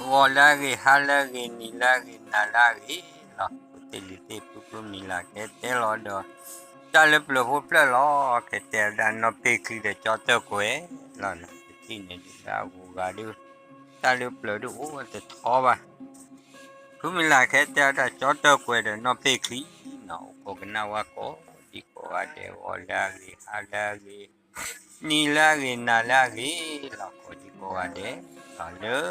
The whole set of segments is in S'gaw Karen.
ဂီၤလၢအဂ့ၤ, ဟါလၢအဂ့ၤ, နံၤလၢအဂ့ၤ, နၤလၢအဂ့ၤလီၤ. ဖိသ့ၣ်လံၤသ့ၣ် ဖုဖုမံၤလၢ် ကဟဲတဲလီၤဒီး တၢ်လၢပျၢၤဖိဖျၢၣ်လီၤ. ကဟဲတဲဝဲဒၣ်နီၢ်ပ့ၢ်ချံဒီးကၠီတၢၢ်ကွဲၤလီၤ. တထံၣ်န့ၣ်ဒုး လၢအဂုၤအဂၤဒုး တၢ်လၢပျၢၤဒုးအိၣ်ဝဲတထီဘၣ်. ဖုမံၤလၢ် ကဟဲတဲဝဲဒၣ်ကၠီတၢၢ်ကွဲၤဒီးနီၢ်ပ့ၢ်ချံလီၤ. အိၣ်ခိးကနၣ်ဝဲကိးဒံကိးဂၤဒဲး, ဂီၤလၢအဂ့ၤ, ဟါလၢအဂ့ၤ, နံၤလၢအဂ့ၤ, နၤလၢအဂ့ၤလီၤ. ကိးဒံကိးဂၤဒဲးလီၤ. လၢပျၢၤတ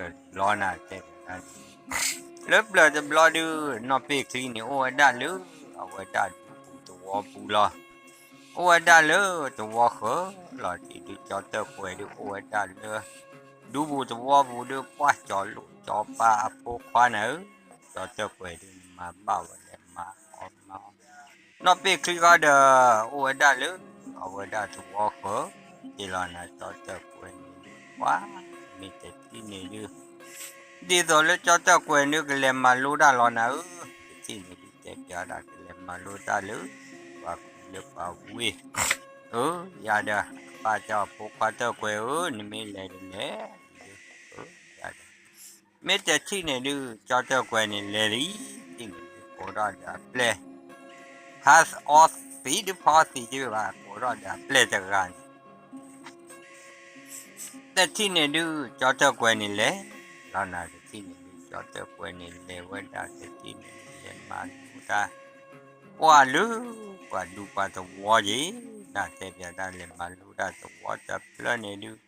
ဘျီနၤ တဲဝဲဒၣ် လၢပျၢၤတဘျီဒုး နီၢ်ပ့ၢ်ချံန့ၣ် အိၣ်ဝဲဒၣ်လၢအဝဲဒၣ်ဒူပူၤသဝီပူၤလီၤ. အိၣ်ဝဲဒၣ်လၢသဝီဃၢၤလီၤ. တထံၣ်ဒုး ကၠီတၢၢ်ကွဲၤဒုး အိၣ်ဝဲဒၣ်လၢ ဒူပူၤသဝီပူၤဒုး ပှၢ်ကၠီၤလိၣ်ကၠီၤပၤအဖိခွါနၤဧၢ, ကၠီတၢၢ်ကွဲၤဒုး နမၤဘၣ်ဝဲလဲၣ်, မၤအီၣ်မၤအီ, နီၢ်ပ့ၢ်ချံဃီဒီး အိၣ်ဝဲဒၣ်လၢအဝဲဒၣ်သဝီဃၢၤက့ၤလီၤနၤ. ကၠီတၢၢ်ကွဲၤန့ၣ်ဒုး ပှၤ မ့ၢ်တထံၣ်န့ၣ်ဒုး ဒ်သိးလၢကၠီတၢၢ်ကွဲၤန့ၣ် ကလဲၤမၤလိတၢ်လီၤနၤဧၢ, တထံၣ်န့ၣ်ဒုး တဲပျးဒၣ် ကလဲၤမၤလိတၢ်လၢ ပှၤကူလၢပှၤဝ့ၢ်ဧၢ, ယၤဒီး ပၢ်ကၠီအဖိခွါတၢၢ်ကွဲၤဧၢ, နမ့ၢ်လဲၤတလဲၤ, ယၤဒီး မ့ၢ်တထံၣ်န့ၣ်ဒုး ကၠီတၢၢ်ကွဲၤန့ၣ်လဲၤလံ, တထံၣ်န့ၣ်ဒုး ကိးထီၣ်ဒီးအပျဲၢ်, ဟးအီသံးဒုး ဖီသံးက့ၤဘၣ်, ကိးထီၣ်ဒီးအပျဲၢ်တဂၤန့ၣ် တထံၣ်န့ၣ်ဒုး ကၠီတၢၢ်ကွဲၤန့ၣ်လဲၤလီၤနၤ. တထံၣ်န့ၣ်ဒုး ကၠီတၢၢ်ကွဲၤန့ၣ်လဲၤဝဲဒၣ် တထံၣ်န့ၣ်ဒုး လဲၤမၤလိတၢ် ပှၤလၢပှၤဒူပှၤသဝီက့ၤ, နၤတဲပျးဒၣ် လဲၤမၤလိတၢ်သဝီတဖျၢၣ်န့ၣ်ဒုး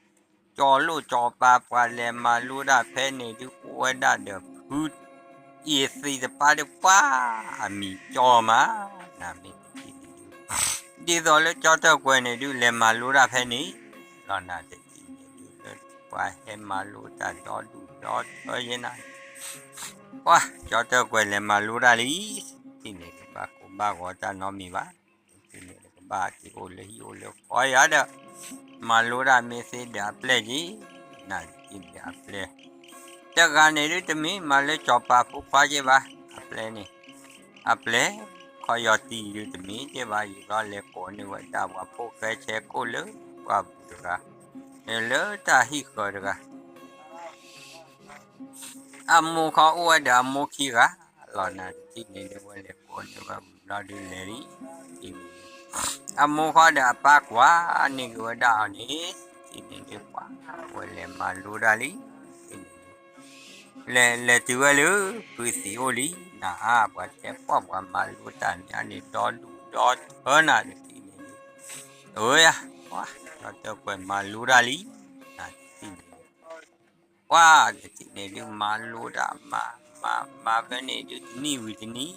ကၠီၤလိၣ်ကၠီၤပၤ ပှၤလဲၤမၤလိတၢ်ဖဲန့ၣ်ဒုး အိၣ်ဝဲဒၣ်ဒီးဖု အံၤသံးတပၤဒုး ပှၤ အမံၤကၠီမး, နမ့ၢ်တထံၣ်န့ၣ်ဒုး ဒ်သိးလၢကၠီတၢၢ်ကွဲၤန့ၣ်ဒုး လဲၤမၤလိတၢ်ဖဲန့ၣ်လီၤနၤ. တထံၣ်န့ၣ်ဒုး လၢပှၤဟဲမၤလိတၢ်ဒီဒူၣ်ဒီထၢယဲနၤ, ပှၤ ကၠီတၢၢ်ကွဲၤလဲၤမၤလိတၢ်လံ, တထံၣ်န့ၣ်ဒုး ဘၣ်ကိၢ်ဘၣ်ဂီၤတၢ်နီတမံၤဘၣ်, တထံၣ်န့ၣ်ဒုး ကဘၣ်က့ၤအိၣ်လၢဟံၣ်အိၣ်လၢဃီယၤဒီး မၤလိတၢ်မ့ၢ်သ့ဒီးအပျဲၢ်က့ၤ, နတထံၣ်န့ၣ်ဒုး အပျဲၢ် တဂၤန့ၣ်ဒုး တမ့ၢ်မၤလၢကၠီၤပၤဖိခွါက့ၤဘၣ်, အပျဲၢ်န့ၣ် အပျဲၢ် ခီယီၤတံၢ်ဒုး တမ့ၢ်က့ၤဘၣ်, ယံာ်ဘျီလဲၤကိးန့ၢ်ဝဲဒၣ်ပှၤဖိၣ်ဃဲဆဲးကိၣ်လၢပှၢ်ပူၤတဂၤ, လၢတၢ်ဟံၣ်ဃၢၤတဂၤ အမိၢ်ခီအိၣ်ဝဲဒီးအမိၢ်ခံဂၤလီၤနၤ. တထံၣ်န့ၣ်ဒုး ဝဲလဲၤကိးန့ၢ်ဝဲဝံၤဘျီဒုးလဲၤလံ, တထံၣ်န့ၣ်ဒုး အမိၢ်ခီဒီးအပၢ်ကွၢ်န့ၢ်က့ၤဝဲဒၣ်အီၤန့ၣ်, တထံၣ်န့ၣ်ဒုး ပှၤ ဝဲလဲၤမၤလိတၢ်လံ, တထံၣ်န့ၣ်ဒုး လဲၤ လဲၤတုၤဝဲလၢဖုသံးအိၣ်လံနၤဧါ, ပှၤတဲပှၢ်ပှၤမၤလိတၢ်မးန့ၣ် ဒီဒူၣ်ဒီထၢနၤ. တထံၣ်န့ၣ်ဒုး အၢယၤ ပှၤ ကၠီတၢၢ်ကွဲၤမၤလိတၢ်လံနၤ. တထံၣ်န့ၣ်ဒုး ပှၤ တထံၣ်န့ၣ်ဒုး မၤလိတၢ် မၤ မၤ မၤဖဲန့ၣ်ဒုး တနံၣ်ဝံၤတနံၣ်,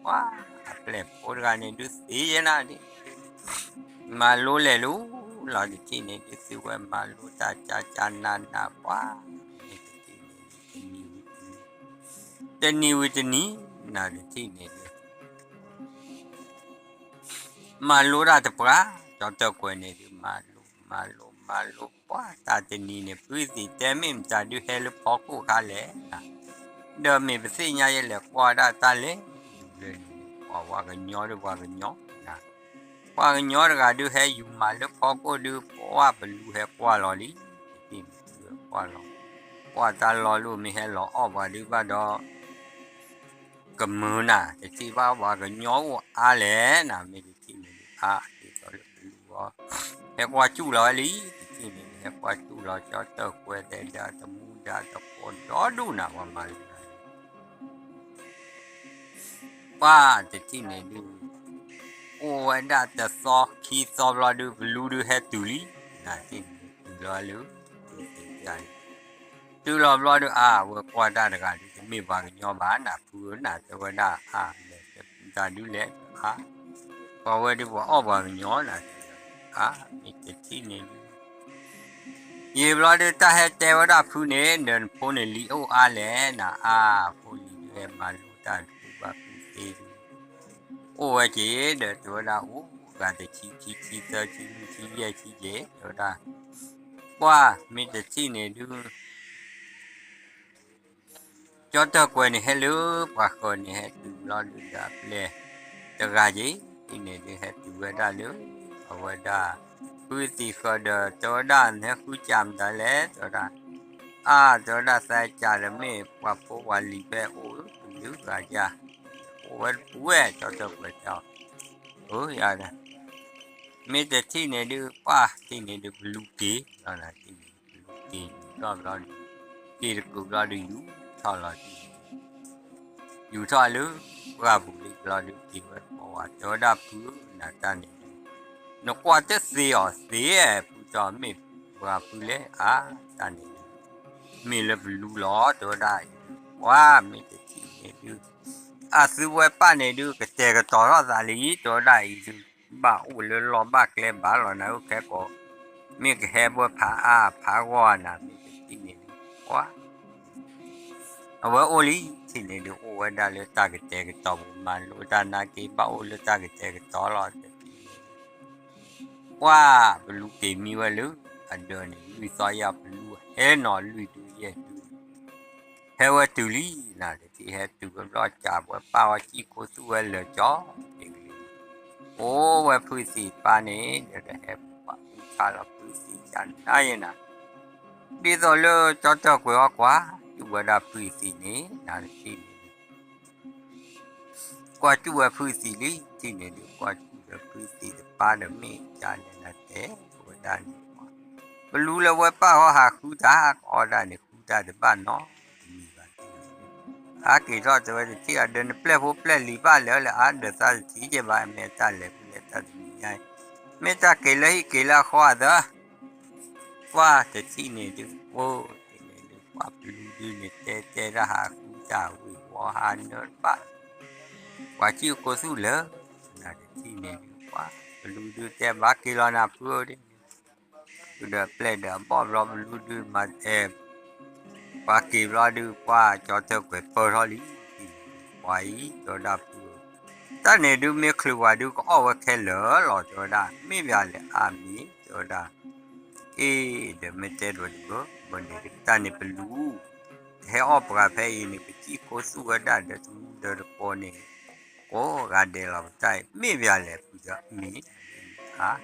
ပှၤ အပျဲၢ်ဖိတဂၤန့ၣ်ဒုး သ့ယဲနၤဒုး မၤလိလဲၤလူၤလီၤ. တထံၣ်န့ၣ်ဒုး သုဝဲမၤလိတၢ်ကၠၢ်ကၠၢ်နးနး ပှၤ မ့ၢ်တထံၣ်န့ၣ်ဒုး တနံၣ်ဝံၤတနံၣ်, တနံၣ်ဝံၤတနံၣ်နၤ. တထံၣ်န့ၣ်ဒုး မၤလိတၢ်တပှၢ်, ကၠီတၢၢ်ကွဲၤန့ၣ်ဒုး မၤလိ မၤလိ မၤလိ ပှၤ တၢ်တနံၤန့ၣ် ဖုသံးတဲ မ့ၢ်မတၤဒုးဟဲလၢဖီခိၣ်ခါလဲၣ်နၤ, ဒီးမ့ၢ်ပသ့ၣ်ညါယဲလဲၣ် ကွၢ်ဒၣ်တၢ်လဲၤယူၤလၢန့ၣ် ပှၤ ပှၤကညီဒုး ပှၤကညီနၤ, ပှၤကညီတဂၤဒုးဟဲယူၤမးလၢဖီခိၣ်ဒုး ပှၤပလူၤဟဲကွၢ်လီၤလံ, တထံၣ်န့ၣ်ဒုး ဟဲကွၢ်လီၤ, ကွၢ်တၢ်လီၤလိာ် မ့ၢ်ဟဲလီၤအီၣ်ပှၤဒုးဘၣ်ဒီး ကမုာ်နၤ, တထံၣ်ဘၣ်ပှၤကညီအိၣ်အါလဲၣ်နၤ, မ့ၢ်တထံၣ်န့ၣ်ဒုး အါ ဒ်သိးလၢပလူၤအီၤ, ဟဲကွၢ်စူၣ်လီၤဝဲလံ, တထံၣ်န့ၣ်ဒုး ဟဲကွၢ်စူၣ်လီၤ ကၠီတၢၢ်ကွဲၤသဲးဒီး တမူဒါတကိးဒီဒူၣ်နၤ ပှၤမၤလိတၢ် ပှၤ တထံၣ်န့ၣ်ဒုး အိၣ်ဝဲဒၣ်တသီခံသီဘျီဒုး ပလူၤဒုးဟဲတုၤလံ, နတထံၣ်န့ၣ်ဒုး တုၤလီၤလၢ တုၤလီၤဘျီဒုး အါ ဝဲကွၢ်တၢ်တဂၤဒုး တမ့ၢ်ပှၤကညီဘၣ်နၤ ဖုဧၢနၤ တဲဝဲဒၣ် အါ လဲၤတၢ်ဒုးလဲၣ် အါ ပှၤဝဲဒုးပှၤအီၣ်ပှၤကညီနၤ အါ မ့ၢ်တထံၣ်န့ၣ်ဒုး ယံာ်ဘျီဒုး တၢ်ဟဲတဲဝဲဒၣ်ဖုန့ၣ် ဒီးနဖိန့ၣ်လံၤအိၣ်အါလဲၣ်နၤ အါ ဖိလံၤဒုးဟဲမၤလိတၢ်ဒုးဘၣ်ဖုသ့ဒုး အိၣ်ဝဲက့ၤဒီး တဲဝဲဒၣ်အိၣ်ဂၤတဆံ ခံဆံ သၢဆံ လွံၢ်ဆံယဲၢ်ဆံက့ၤ တဲဝဲဒၣ် ပှၤ မ့ၢ်တထံၣ်န့ၣ်ဒုး ကၠီတၢၢ်ကွဲၤန့ၣ် ဟဲလၢပှၤဃၢၤန့ၣ် ဟဲတုၤဘျီဒုးဒီးအပျဲၢ်တဂၤက့ၤ ဒ်န့ၣ်ဒုး ဟဲတုၤဝဲဒၣ်လၢ အဝဲဒၣ် ဖုသံးဃၢၤဒီး တဲဝဲဒၣ် နဟဲဃုစၢ်မတၤလဲၣ် တဲဝဲဒၣ် အါ တဲဝဲဒၣ် သးကးဒီးမ့ၢ်ပှၤဖိပှၤလံၤဖဲအိၣ် ပလုၢ်ဂၤယၤ, အိၣ်ဝဲတပူၤဝဲ ကၠီတၢၢ်ကွဲးတဲအီၤ, အၢ ယၤ မ့ၢ်တထံၣ်န့ၣ်ဒုး ပှၢ်ထံၣ်န့ၣ်ဒုး ပလူက့ၤလီၤနၤ, ထံၣ်န့ၣ်ဒုး ပလူက့ၤယူၤထီၣ်ဘျီဒုး က့ၤတကုာ်ဘျီဒုး ယူၤထီၣ်လီၤထံၣ်န့ၣ်ဒုး ယူၤထီၣ်လၢပှၢ်ပူၤလံဘျီဒုး က့ၤဝဲပိာ်ဝဲ တဲဝဲဒၣ် ဖုဧၢ နၤတၢ်န့ၣ်ဒုး နကွၢ်တသ့အီၤသ့ ဖုတဲအီၤ မ့ၢ်ပှၤဖုလဲၣ် အါ တၢ်န့ၣ်ဒုး မ့ၢ်လၢပလူလီၤ တဲဝဲဒၣ်အံၤဒုး ပှၢ်မ့ၢ်တထံၣ်န့ၣ်ဒုး အသုဝဲပၢ်န့ၣ်ဒုး ကတဲာ်ကတီၤထီၣ်သးလံ တဲဝဲဒၣ်အံၤဒုး ဘၣ်အိၣ်လၢလီၢ်ဘၣ်ကျဲဘၣ်လီၤနၤ အိၣ်ခဲကိး မ့ၢ်ကဟဲဘၣ်ဖးအါဖးဂီၢ်နၤ မ့ၢ်တထံၣ်န့ၣ်ဒုး ပှၢ် အဝဲအိၣ်လံ ထံၣ်န့ၣ်ဒုး အိၣ်ဝဲဒၣ်လၢတၢ်ကတဲာ်ကတီၤပူၤ မၤလိတၢ်နာ်က့ ဘၣ်အိၣ်လၢတၢ်ကတဲာ်ကတီၤလီၤ တထံၣ်န့ၣ်ဒုး ပှၢ်ပလူက့ၤမံဝဲလၢ အဒၢးန့ၣ် လွံၢ်သီယၤ ပလူဟဲနီၤလွံၢ်ဒုယဲၢ်ဒု ဟဲဝဲတုၤလံ နၤတထံၣ် ဟဲတုၤဝဲဘျီ ကးပဝဲပၢ်ဝဲ စံၣ်ခိၣ်သူၣ်ဝဲလၢာ်ကၠီ က့ၤကလံၤ အိၣ်ဝဲဖုသံးတပၢ်န့ၣ် ဒီးဟဲပူၤပှၢ်အူဆါလီၤ ဖုသံးကနါယဲနၤ ဒ်သိးလၢကၠီတၢၢ်ကွဲးအီၤကွၢ် စူၣ်ဝဲဒၣ်ဖုသံးန့ၣ် နၤတထံၣ်န့ၣ်ဒုး ကွၢ်စူၣ်ဝဲဖုသံးလံ ထံၣ်န့ၣ်ဒုး ကွၢ်စူၣ်ဒီးဖုသံးတပၢ်ဒီး မ့ၢ်ကလဲၣ်နၤတဲဝဲဒၣ်န့ၣ် ပလူလၢဝဲပၢ်ဟီဟးဃုတၢ် ကအီၣ်ဒၣ်န့ၣ် ဃုတၢ်တဘၣ်နီတမံၤဘၣ် အါက့ၤထီၣ်တဲဝဲတထံၣ် အဒၢးနပျဲၢ်ဖိပျဲၢ်လံၤဘၣ်လဲၣ်လၢ အါဒၢးသးတထံၣ်ကဲဘၣ် မ့ၢ်တၢ်လဲၤဖဲလဲၣ်တၢ်တမံၤညါအံၤ မ့ၢ်တၢ်က့ၤလၢဟံၣ်က့ၤလၢအဃီအသး ပှၢ်တထံၣ်န့ၣ်ဒုး အိၣ်တထံၣ်န့ၣ်ဒုး ပှၢ်ပလူဒုးန့ၣ် တဲတဲတၢ်ဟးဃုတၢ်ဝံၤဝီဟးနၢတဘၣ် ပှၤစံၣ်ခိၣ်သူၣ်လၢာ် နၤတထံၣ်န့ၣ်ဒုး ပှၢ်ပလူဒုးတဲဘၣ်က့ၤလီၤနၤဖုဧၢဒ်န့ၣ် ဖုဒီးပျဲၢ်ဒီးအဘီၣ်ဘျီပလူဒုးမၤ ပှၤက့ၤဘျီဒုး ပှၢ်ကၠီတၢၢ်ကွဲးပၢၢ်ထီၣ်လံ ပှၤအံၤတဲဝဲဒၣ်ဖု တၢ်န့ၣ်ဒုးမ့ၢ်ချုးဝဲဒုး ကအီၣ်ဝဲခဲလၢာ်လီၤ တဲဝဲဒၣ် မ့ၢ်ဘၣ်လဲၣ်အါမ့ၢ် တဲဝဲဒၣ် အ့ၣ် ဒီးမ့ၢ်တဲဒိးတဘၢ ဘၣ်န့ၣ်ဒုး တၢ်န့ၣ်ပလူ ကဟဲအီၣ်ပှၤဖဲအံၤန့ၣ် ပစံၣ်ခိၣ်သူၣ်ဝဲဒၣ်ဒီးတမူဒီးတကိးန့ၣ် ကိးဂၤဒဲးလီၤ ပတၢ်အံၤ မ့ၢ်ဘၣ်လဲၣ်ဖုဒီးမ့ၢ်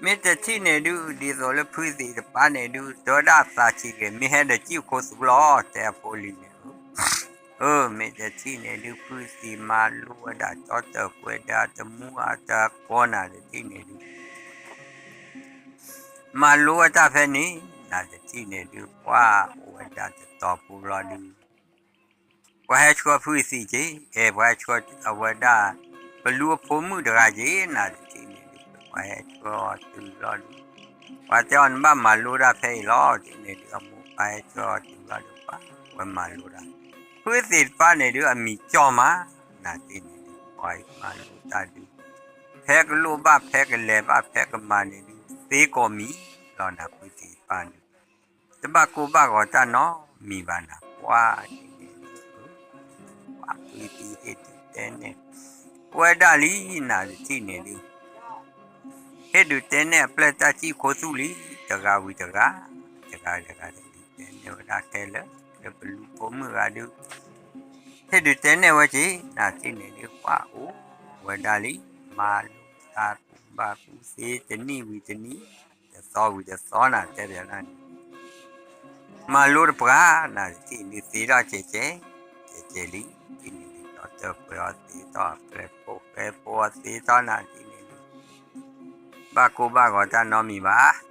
မ့ၢ်တထံၣ်န့ၣ်ဒုး ဒ်သိးလၢဖုသံးတပၢ်န့ၣ်ဒုး တဲဝဲဒၣ်သးဆံးက့ၤ မ့ၢ်ဟဲဒီးစံၣ်ခိၣ်သူၣ်လီၤ တဲအဖိလံၤန့ၣ် အၢ မ့ၢ်တထံၣ်န့ၣ်ဒုး ဖုသံးမၤလိဝဲဒၣ် ကၠီတၢၢ်ကွဲးဒီးတမူအတကိးနၤ တထံၣ်န့ၣ်ဒုး မၤလိဝဲတၢ်ဖဲန့ၣ် နၤတထံၣ်န့ၣ်ဒုး ပှၢ်အိၣ်ဝဲဒၣ်တတီၤဖိလီၤဒုး ပှၤဟဲဆှၢဖုသံးက့ၤ အဲ ပှၤဟဲဆှၢအဝဲဒၣ် ပလူအဖိမုၣ်တဂၤက့ၤ နၤတထံၣ်န့ၣ်ဒုး ပှၤဟဲဆှၢအီၤတုၤလီၤဒုး ပှၤတဲအီၤ နဘၣ်မၤလိတၢ်ဖဲအံၤလီၤ တထံၣ်န့ၣ်ဒုး အမိၢ်ပၢ်ဟဲဆှၢအီၤတုၤလီၤဒုး ပှၤဝဲမၤလိတၢ် ဖုသံးတပၢ်န့ၣ်ဒုး အမံၤကၠီၣ်မး နၤတထံၣ်န့ၣ်ဒုး ပှၤအံၤမၤလိတၢ်ဒုး ဖဲကလိၣ်ဘၣ် ဖဲကလဲၤဘၣ် ဖဲကမၤန့ၣ်ဒုး သ့ကိးမံၤလီၤနၤ ဖုသံးတပၢ်န့ၣ် တဘၣ်ကိၢ်ဘၣ်ဂီၤတၢ်နီတမံၤဘၣ်နၤ ပှၢ်န့ၣ် ပှၢ်ဖုသံးဟ့ၣ်ဒုးတဲနဲၣ် ဝဲဒၣ်လံ နၤတထံၣ်န့ၣ်ဒုး ဟ့ၣ်ဒုးတဲနဲၣ်အပျဲၢ်တၢ်စံၣ်ခိၣ်သူၣ်လံ တဂၤဝံၤတဂၤ တဂၤတဂၤ ဟ့ၣ်ဒုးတဲနဲၣ်ဝဲဒၣ်ခဲလၢာ် လၢပလူဖိမုၣ်ဂၤဒုး ဟ့ၣ်ဒုးတဲနဲၣ်ဝဲက့ၤ နၤတထံၣ်န့ၣ်ဒုး ပှၢ်အိၣ်ဝဲဒၣ်လံ မၤလိတၢ်ကူၣ်ဘၣ်ကူၣ်သ့ တနံၣ်ဝံၤတနံၣ် တသီဝံၤတသီ နၤတဲဘၣ်နၤန့ၣ် မၤလိတပှၢ် နၤတထံၣ်ဒုးသ့ထီၣ်ကဲးကဲး ကဲးကဲးလံ တထံၣ်န့ၣ်ဒုး ဒီးတၢၢ်ကွဲးအီၤသ့ထီၣ် ပျဲၢ်ဖိပျဲၢ်ဖိအီၤသ့ထီၣ် နၤတထံၣ်န့ၣ်ဒုး ဘၣ်ကိၢ်ဘၣ်ဂီၤတၢ်နီတမံၤ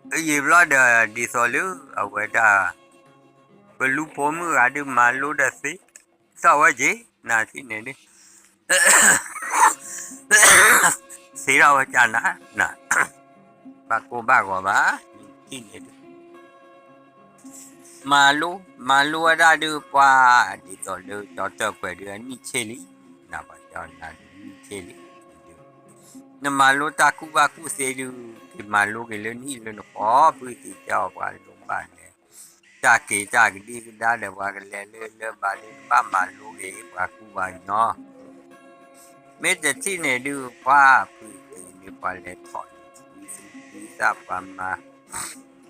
ဘၣ် ယံာ်ဘျီဒီး ဒ်သိးလၢအဝဲဒၣ် ပလူဖိမုၣ်ဂၤဒုးမၤလိဒီးသ့ထီၣ်ဝဲက့ၤ နၤတထံၣ်န့ၣ်ဒုး သ့ထီၣ်ဝဲကနၤ ဘၣ်ကိၢ်ဘၣ်ဂီၤဘၣ် နၤတထံၣ်န့ၣ်ဒုး မၤလိ မၤလိဝဲဒၣ်ဒုးပှၢ် ဒ်သိးလၢကၠီတၢၢ်ကွဲးဒုးအနံၣ်ဆ့လံ နၤပှၤကၠီနၤဒုးနံၣ်ဆ့လံ နမၤလိတၢ်ကူၣ်ဘၣ်ကူၣ်သ့ဒုး က့ၤမၤလိက့ၤလၢနဟံၣ်လၢနဃီ ဖုသံးတဲအီၤပှၤလိၣ်ဘၣ်လဲၣ် တၢ်က့ၤတၢ်ကဒံကဒါဒီးပှၤကလဲၤလၢလၢဘၣ်ဒုး နဘၣ်မၤလိက့ၤ ပှၤကူၣ်ဘၣ်ညီ မ့ၢ်တထံၣ်န့ၣ်ဒုး ပှၢ်ဖုသံးန့ၣ် ပှၤလဲၤထီၣ်န့ၣ် ဝံသူဝံသး ပှၤမၤ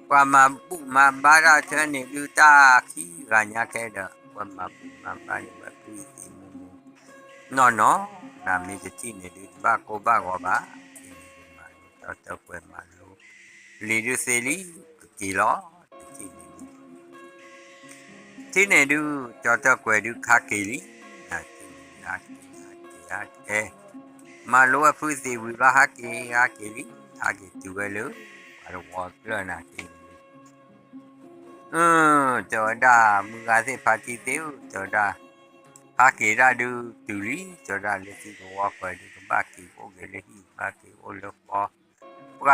ပှၤမၤဘူၣ်မၤဘါတၢ်ထဲန့ၣ်ဒုး တၢ်ခံဂၤညါခဲဒီး ပှၤမၤဘူၣ်မၤဘါန့ၣ် ဝဲဖုသံးမူမူ နီၢ်နီၢ် နၤမ့ၢ်တထံၣ်န့ၣ်ဒုး တဘၣ်ကိၢ်ဘၣ်ဂီၤဘၣ် မၤလိ ဒီးတၢ်ကွဲးမၤလိ လံာ်ဒုးသ့လံ က့ၤလီၤ, တထံၣ်န့ၣ်ဒုး ထံၣ်န့ၣ်ဒုး ကၠီတၢၢ်ကွဲၤဒုးကဟးက့ၤလံ, နထံၣ်န့ၣ်ဒုး ဟးက့ၤ ဟးက့ၤ ဟးက့ၤ မၤလိဝဲဖုသ့ၣ်ဝံၤဘျီ ဟးက့ၤ ဟးက့ၤလံ, ဟးက့ၤတုၤဝဲလၢ ပှၤတဝီဖျၢၣ်နၤက့ၤန့ၣ်ဒုး တဲဝဲဒၣ် မုၢ်ဂၤသ့ၣ်ဖါတံၢ်သ့ၣ်ဧၢ, တဲဝဲဒၣ် ဟးက့ၤတၢ်ဒုးတုၤလံ, တဲဝဲဒၣ်လၢသုတဝီပှဲၤဒုး ကဘၣ်က့ၤအိၣ်က့ၤလၢဟံၣ် ဘၣ်က့ၤအိၣ်လၢဃီ,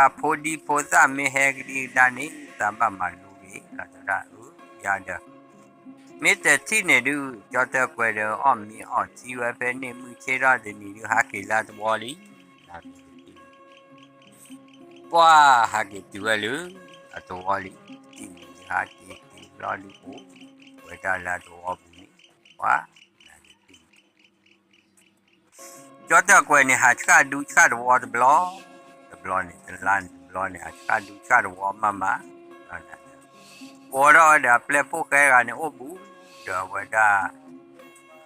ပှၤဖိဒံဖိသၣ်မ့ၢ်ဟဲကဒံကဒါန့ၣ် သးဘၣ်မၤလိဂ့ၤလီၤ တဲဝဲဒၣ် အၢ ယၤဒီး မ့ၢ်တထံၣ်န့ၣ်ဒုး ကၠီတၢၢ်ကွဲၤဒီး အီၣ်မ့ၤအီထံဝဲဖဲန့ၣ် မုၢ်ဆ့ၣ်ထီၣ်တနံၤဒုး ဟးက့ၤလၢအတဝီလံ, နမ့ၢ်တထံၣ်န့ၣ် ပှၤဟးက့ၤတုၤဝဲလၢ အတဝီလံ, တထံၣ်န့ၣ်ဒုး ဟးက့ၤတုၤလီၤဒုး အိၣ်ဝဲဒၣ်လၢအတဝီပူၤန့ၣ်, ပှၤ ကၠီတၢၢ်ကွဲၤန့ၣ် ဟးဆှၣ်ဒူဆှၣ်တဝီတဘျီ, တဘျီန့ၣ် တလါန့ၣ်တဘျီန့ၣ် ဟးဆှၣ်ဒူဆှၣ်တဝီမးမး, ဒီး ကိးထီၣ်ဝဲဒီးအပျဲၢ်ဖိၣ်ဃဲတဂၤန့ၣ်အိၣ်ဘူး, ဒီးအဝဲဒၣ်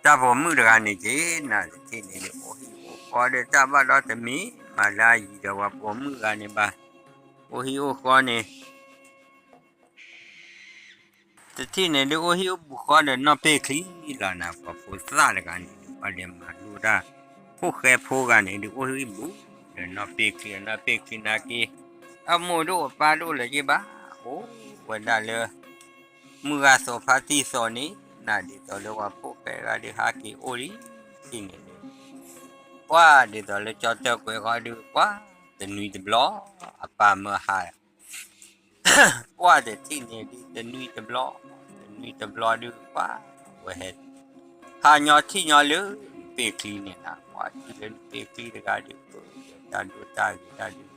တၢ်ပိာ်မုၣ်တဂၤန့ၣ်က့ၤ နတထံၣ်န့ၣ်ဒုး အိၣ်ဟံၣ်အိၣ်ဃီဒီးတၢ်ဘၣ်ဒီးတမ့ၢ် မၤလၢအယံၤဒီးပှၤပိာ်မုၣ်တဂၤန့ၣ်ဘၣ်, အိၣ်ဟံၣ်အိၣ်ဃီန့ၣ် တထံၣ်န့ၣ်ဒုး အိၣ်ဟံၣ်အိၣ်ဘူးဃီဒီးနီၢ်ပ့ၢ်ချံလီၤနၤ, ပှၤဖိသၣ်တဂၤန့ၣ်ဒုး ပှၤလဲၤမၤလိတၢ် ဖိၣ်ဃဲဖိတဂၤန့ၣ်ဒုး အိၣ်ဟံၣ်ဘူး ဒီးနီၢ်ပ့ၢ်ချံ, နီၢ်ပ့ၢ်ချံနာ်က့ အမိၢ်ဒုးအပၢ်ဒုးလၢၤက့ဘၣ်, အိၣ်ဝဲဒၣ်လၢ မုၢ်ဂၤသိးဖါတံၢ်သိးန့ၣ် နဒ်သိးလၢပှၤဖိၣ်ဃဲတဂၤဒုးဟးက့ၤအိၣ်လံ, ထံၣ်န့ၣ်ဒုး ပှၤဒ်သိးလၢကၠီတၢၢ်ကွဲၤဃီဒုး ပှၤတနွံတဘျီ အပၢ်မၢဟး ပှၤတထံၣ်န့ၣ်ဒုး တနွံတဘျီ, တနွံတဘျီဒုး ပှၤ ဝဲဟဲ ဟးညီထံၣ်ညီလၢ ပ့ၢ်ချံန့ၣ်နၤ, ပှၤထံၣ်လၢပ့ၢ်ချံတဂၤဒုး တၢ်ဒိတၢ်ဂ့ၤတၢ်ဒုး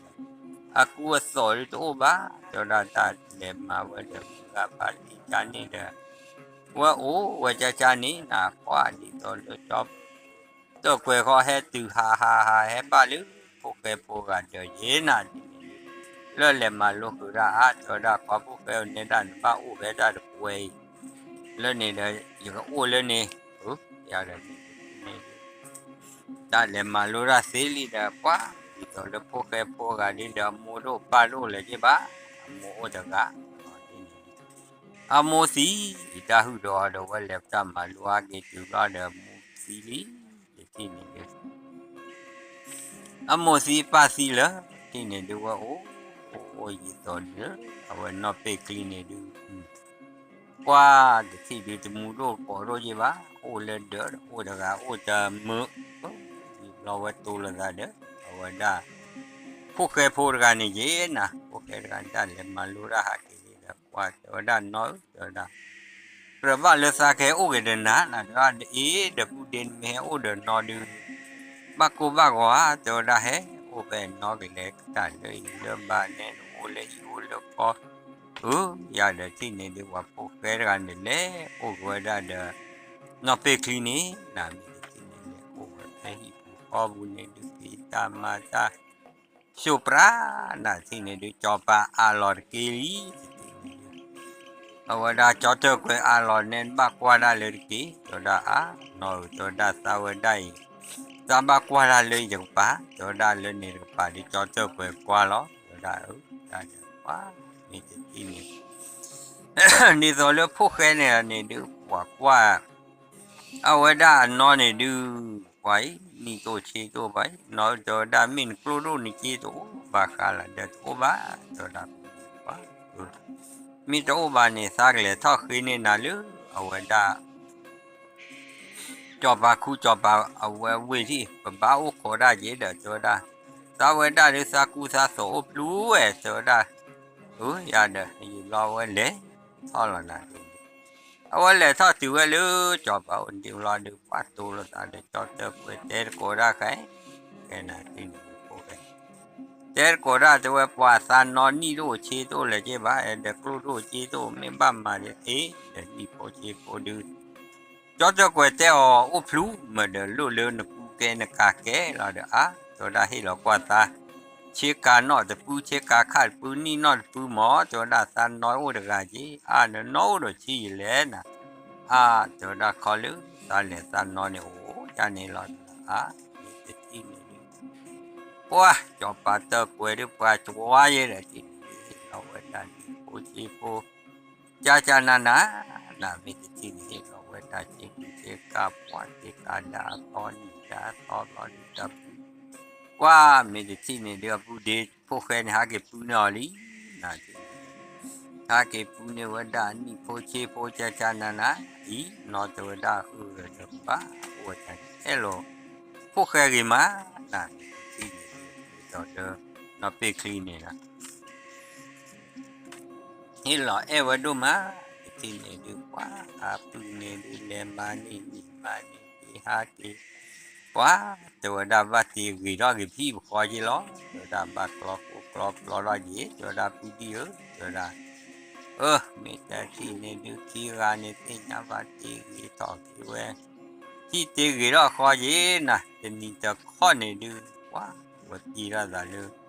အကူအသိးဒုးတအိၣ်ဘၣ်, တဲဝဲဒၣ်တၢ်လဲၤမၤဝဲဒီးမုၢ်ဂၤဖါတံၢ်တၢ်န့ၣ်ဒီး ဝဲအိၣ်ဝဲကၠၢကၠၢန့ၣ်နၤ, ပှၤဒ်သိးလၢကၠီ တၢၢ်ကွဲၤဃီဟဲတုၤဟးဟးဟး ဟဲဘၣ်လၢဖိၣ်ဃဲဖိတဂၤဒီးယဲနၤဒ်န့ၣ်ဒုး လၢလဲၤမၤလိဃုာ်ဒၣ်အါ တဲဝဲဒၣ် ပှၤဖိၣ်ဃဲအန့ၣ်ဒၣ် နဘၣ်အိၣ်ဖဲဒၣ်တကွဲၤအံၤ လၢန့ၣ်ဒီး ယကအိၣ်လၢန့ၣ်, ယၤဒီး တၢ်လဲၤမၤလိတၢ်သ့လံဒီး ပှၤဒ်သိးလၢဖိၣ်ဃဲဖိတဂၤဒ်ဒီး အမိၢ်ဒိၣ်ပၢ်ဒိၣ်လၢၤက့ဘၣ်, အမိၢ်အိၣ်တဂၤ အမိၢ်သံ တၢ်ဟုၣ်ဒီးအီၤဒီး ဝဲလဲၤတၢ်မၤလိအါက့ၤတုၤဘျီဒီး မိၢ်သံလံ, တထံၣ်န့ၣ်ဒုး အမိၢ်သံပၢ်သံလၢာ်, တထံၣ်န့ၣ်ဒုး ဝဲအိၣ် အိၣ်အိၣ်ယံာ်သိးဒုး အဝဲနီၢ်ပ့ၢ်ချံန့ၣ်ဒုး ပှၤတထံၣ်ဒုး တမူဒိၣ်ကိးဒိၣ်ယ့ၢ်ဘၣ်, အိၣ်လၢဒၢး အိၣ်တဂၤအိၣ်တမုာ်, ယံာ်ဘျီဝဲတိလိာ်သးဒီး အဝဲဒၣ် ဖိၣ်ဃဲဖိတဂၤန့ၣ်က့ၤနၤ, ဖိၣ်ဃဲတဂၤန့ၣ် တၢ်လဲၤမၤလိတၢ်ဟးက့ၤဒီး ပှၤတဲဝဲဒၣ်နီၢ်ဧၢ တဲဝဲဒၣ် ကြၢးဘၣ်လၢသးကဟဲအိၣ်က့ၤဒီးနၤ နတဲဒၣ်အ့ၣ် ဒီပုၢ်ဒ့နမ့ၢ်ဟဲအိၣ်ဒီးနီၢ်ဒုး ဘၣ်ကိၢ်ဘၣ်ဂီၤဧါ တဲဝဲဒၣ် ဟဲအိၣ်ဖဲနီၢ်ကလဲၤကတၢၢ်လၢအံၤလၢဘၣ်နဲ နအိၣ်လၢဟံၣ်အိၣ်လၢဃီ, အၢ ယၤဒီးထံၣ်န့ၣ်ဒုး ပှၤဖိၣ်ဃဲတဂၤန့ၣ်လဲၤအိၣ်က့ၤဝဲဒၣ်ဒီး နီၢ်ပ့ၢ်ချံန့ၣ် နမ့ၢ်တထံၣ်န့ၣ်လဲၤအိၣ်ဝဲဖဲဟံၣ်ပူၤဃီပူၤန့ၣ်ဒုး က့ၤတၢ်မၤတၢ် စိးပြး နထံၣ်န့ၣ်ဒုး ကၠီၤပၤအးလီၤတက့ၢ်လံ, တထံၣ်န့ၣ်ဒုး အဝဲဒၣ်ကၠီတၢၢ်ကွဲၤအးလီၤနဲ ဘၣ်ကွၢ်ဒၣ်လၢတက့ၢ်, တဲဝဲဒၣ်အါ နီၢ်ဧၢ တဲဝဲဒၣ်သးဝဲဒၣ်အံၤ သးဘၣ်ကွၢ်တၢ်လၢယကပၤ တဲဝဲဒၣ်လၢန့ၣ်တကပၤဒုး ကၠီတၢၢ်ကွဲၤကွၢ်လီၤ တဲဝဲဒၣ်အၢ တၢ်ဒီးကွၢ် မ့ၢ်တထံၣ်န့ၣ် ဒ်သိးလၢဖိၣ်ဃဲန့ၣ်န့ၣ်ဒုး ပှၤကွၢ် အဝဲဒၣ်အနီၢ်န့ၣ်ဒုး ပှၤအံၤ နံၣ်တအိၣ်ဆ့တအိၣ်ဘၣ်အံၤ နီၢ်ဧၢ တဲဝဲဒၣ် မ့ၢ်နကျိၣ်ဒိၣ်နစ့တအိၣ်ဘၣ်ဃးလၢ်ဒီးတအိၣ်ဘၣ် တဲဝဲဒၣ် မ့ၢ်တအိၣ်ဘၣ်န့ၣ် သးကလဲၤထီၣ်ဃ့န့ၢ်နၤလၢ အဝဲဒၣ် ကၠီၤပၤခူ ကၠီၤပၤအဝဲဝ့ၢ်ထံၣ် ပဘၣ်အိၣ်ခိးဒၣ်က့ၤဒီး တဲဝဲဒၣ် သးဝဲဒၣ်လၢသးကူသးသိးအိၣ်ဖျူဝဲ တဲဝဲဒၣ် အၢ ယၤဒီး ယံာ်ဘျီဝဲလဲၤထီၣ်လီၤနၤ အဝဲလဲၤထီၣ်တုၤဝဲလၢကၠီၤပၤအိၣ်ဒံးဘျီဒုး ပှၤတိလိာ်သးဒီးကၠီတၢၢ်ကွဲၤတဲတကိးဒၣ်ခဲ ကဲနၤတထံၣ်န့ၣ် တဲတကိးဒၣ်တဲဝဲ ပှၤသးနီၢ်နံၣ်တအိၣ်ဆ့တအိၣ်လၢၤက့ဘၣ် အဲၣ်ဒိးကျိၣ်ဒိၣ်စ့တအိၣ် မ့ၢ်ဘၣ်မၤဒ်အ့ၣ် ဒီးနံၣ်ဖိဆ့ဖိဒုး ကၠီတၢၢ်ကွဲၤတဲအီၤအိၣ်ဖျူ မ့ၢ်ဒီးလိၣ်လၢနကူကဲနကၤကဲလီၤဒီးအါ တဲဝဲဒၣ်ဟ့ၣ်လီၤကွၢ်သး ဆ့ကၤနီၣ်တပုၢ် ဆ့ကၤခၣ်တပုၢ် နံၣ်နီၣ်တပုၢ်မး တဲဝဲဒၣ်သးနီၢ်အိၣ်တဂၤက့ အါ နနီၢ်အိၣ်ဒီးဆံးယံာ်လဲၣ်နၤ အါ တဲဝဲဒၣ်ခီလၢသးလဲၤသးနီၢ်န့ၣ်အိၣ်ယါန့ၣ်လီၤ အါ မ့ၢ်တထံၣ်န့ၣ်ဒုး ပှၤ ကၠီၤပၤတၢၢ်ကွဲၤဒုး ပှၤကွၢ်ယဲဒီးထံၣ်န့ၣ်ဒုး ဟ့ၣ်လီၤဝဲဒၣ်နံၣ်ဖိ ဖိဆ့ဖိ ကကနန နမ့ၢ်တထံၣ်န့ၣ် ဟ့ၣ်လီၤဝဲတၢ်ဆ့ကူဆ့ကၤ ပှၤဆ့ကၤဒၣ်အသီနံၣ်ဒၣ်အသီဘျီဒုးတၢ်ပူၤ ပှၤမ့ၢ်တထံၣ်န့ၣ်ဒုး အပုၢ်ဒ့ဖိၣ်ဃဲန့ၣ် ဟးက့ၤပူန့ၢ်အီၤလံ န ဟဲက့ၤပူန့ၢ်ဝဲဒၣ်အနံၣ်ဖိဆ့ဖိ ကကနန အံၤ နီၢ်တဲဝဲဒၣ်အဃုဂၤဒီးဘၣ်အိၣ်ဝဲတၢ်န့ၣ် အဲၣ်လီၤဖိၣ်ဃဲဂ့ၤမး နမ့ၢ်တထံၣ်န့ၣ်ဒုး ဒ်သိးဒီး နီၢ်ပ့ၢ်ချံန့ၣ်လီၤ ဟ့ၣ်လီၤအဲၣ်ဝဲဒိၣ်မး တထံၣ်န့ၣ်ဒုး ပှၤအပုၢ်န့ၣ်ဒုး လဲၤမၤန့ၢ်နံၣ်မၤန့ၢ်က့ၤဟးက့ၤ ပှၤတဲဝဲဒၣ်ဘၣ်တ့ဂ့ၤထီၣ်ဂ့ၤဖံးပဃီက့ၤလီၤ တဲဝဲဒၣ်ဘၣ်ကျီကိကျီပျီထီၣ်က့ၤ တဲဝဲဒၣ်ပုၢ်ဒံၣ်ဧၢ တဲဝဲဒၣ် အၢ မ့ၢ်တထံၣ်န့ၣ်ဒုး ခံဂၤန့ၣ် သ့ၣ်ညါဘၣ်တ့ဂ့ၤထီၣ်က့ၤဝဲ ဟံၣ်တ့ဂ့ၤထီၣ်ဃီက့ၤနၤ တနံၤတခီန့ၣ်ဒုး ပှၤဝဲတ့ထီၣ်သးလၢ ဂ့ၤဂ့ၤ